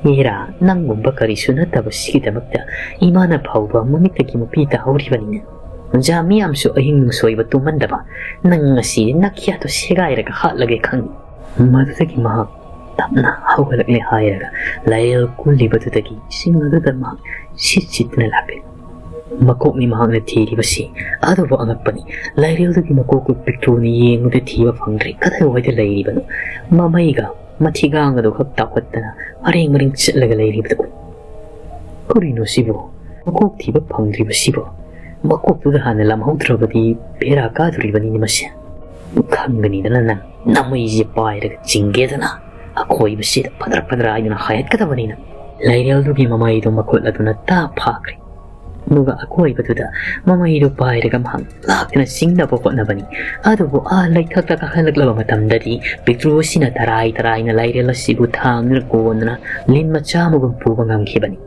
ꯏꯔꯥ, ꯅꯪꯒꯨꯝꯕ ꯀꯔꯤꯁꯨ ꯅꯠꯇꯕ ꯁꯤꯒꯤꯗꯃꯛꯇ ꯏꯃꯥꯅ ꯐꯥꯎꯕ ꯃꯃꯤꯠꯇꯒꯤ ꯃꯄꯤ ꯇꯥꯍꯧꯔꯤꯕꯅꯤꯅꯦ꯫ ꯑꯣꯖꯥ ꯃꯤꯌꯥꯝꯁꯨ ꯑꯍꯤꯡ ꯅꯨꯡꯁꯣꯏꯕ ꯇꯨꯝꯍꯟꯗꯕ ꯅꯪ ꯉꯁꯤ ꯅꯥꯈꯤꯌꯥꯗꯣ ꯁꯦꯒꯥꯏꯔꯒ ꯍꯥꯠꯂꯒꯦ ꯈꯪꯉꯤ꯫ ꯃꯗꯨꯗꯒꯤ ꯃꯍꯥꯛ ꯇꯞꯅ ꯍꯧꯒꯠꯂꯛꯂꯦ ꯍꯥꯏꯔꯒ ꯂꯥꯏꯔꯦꯜ ꯀꯨꯜꯂꯤꯕꯗꯨꯗꯒꯤ ꯏꯁꯤꯡ ꯑꯗꯨꯗ ꯃꯍꯥꯛ ꯁꯤꯠ ꯁꯤꯠꯇꯨꯅ ꯂꯥꯛꯂꯦ꯫ ꯃꯀꯣꯛꯅꯤ ꯃꯍꯥꯛꯅ ꯊꯤꯔꯤꯕꯁꯤ꯫ ꯑꯗꯨꯕꯨ ꯑꯉꯛꯄꯅꯤ, ꯂꯥꯏꯔꯦꯜꯗꯨꯒꯤ ꯃꯀꯣꯛꯇꯨ ꯄꯤꯛꯇ꯭ꯔꯨꯅ ꯌꯦꯡꯕꯗ ꯊꯤꯕ ꯐꯪꯗ꯭ꯔꯦ꯫ ꯀꯗꯥꯏꯋꯥꯏꯗ ꯂꯩꯔꯤꯕꯅꯣ? ꯃꯃꯩꯒ ꯃꯊꯤꯒꯥꯡ ꯑꯗꯨ ꯈꯛ ꯇꯥꯎꯈꯠꯇꯅ ꯃꯔꯦꯡ ꯃꯔꯦꯡ ꯆꯠꯂꯒ ꯂꯩꯔꯤꯕꯗꯨ ꯎꯏ꯫ ꯀꯔꯤꯅꯣ ꯁꯤꯕꯨ? ꯃꯀꯣꯛ ꯊꯤꯕ ꯐꯪꯗ꯭ꯔꯤꯕꯁꯤꯕꯨ? ꯃꯀꯣꯛꯇꯨꯗ ꯍꯥꯟꯅ ꯂꯥꯝꯍꯧꯗ꯭ꯔꯕꯗꯤ ꯕꯦꯔꯥ ꯀꯥꯗꯣꯔꯤꯕꯅꯤꯅꯦ ꯃꯁꯦ꯫ ꯈꯪꯒꯅꯤꯗꯅ ꯅꯪ ꯅꯃꯩꯁꯦ ꯄꯥꯏꯔꯒ ꯆꯤꯡꯒꯦꯗꯅ ꯑꯀꯣꯏꯕꯁꯤꯗ ꯐꯗ꯭ꯔ ꯐꯗ꯭ꯔ ꯍꯥꯏꯗꯨꯅ ꯍꯥꯏꯍꯠꯀꯗꯕꯅꯤꯅ꯫ ꯂꯥꯏꯔꯦꯜꯗꯨꯒꯤ ꯃꯃꯩꯗꯨ ꯃꯈꯨꯠ ꯑꯗꯨꯅ ꯇꯥ ꯐꯥꯈ꯭ꯔꯦ꯫ ꯑꯗꯨꯒ ꯑꯀꯣꯏꯕꯗꯨꯗ ꯃꯃꯩꯗꯨ ꯄꯥꯏꯔꯒ ꯃꯍꯥꯛ ꯂꯥꯛꯇꯅ ꯆꯤꯡꯅꯕ ꯍꯣꯠꯅꯕꯅꯤ꯫ ꯑꯗꯨꯕꯨ ꯑꯥ ꯂꯩꯊꯛꯇ ꯀꯥꯈꯠꯂꯛꯂꯕ ꯃꯇꯝꯗꯗꯤ ꯄꯤꯛꯇ꯭ꯔꯨ ꯑꯁꯤꯅ ꯇꯔꯥꯏ ꯇꯔꯥꯏꯅ ꯂꯥꯏꯔꯦꯜ ꯑꯁꯤꯕꯨ ꯊꯥꯡꯗꯨꯅ ꯀꯣꯟꯗꯨꯅ ꯂꯤꯟ ꯃꯆꯥ ꯑꯃꯒꯨꯝ ꯄꯨꯕ ꯉꯝꯈꯤꯕꯅꯤ꯫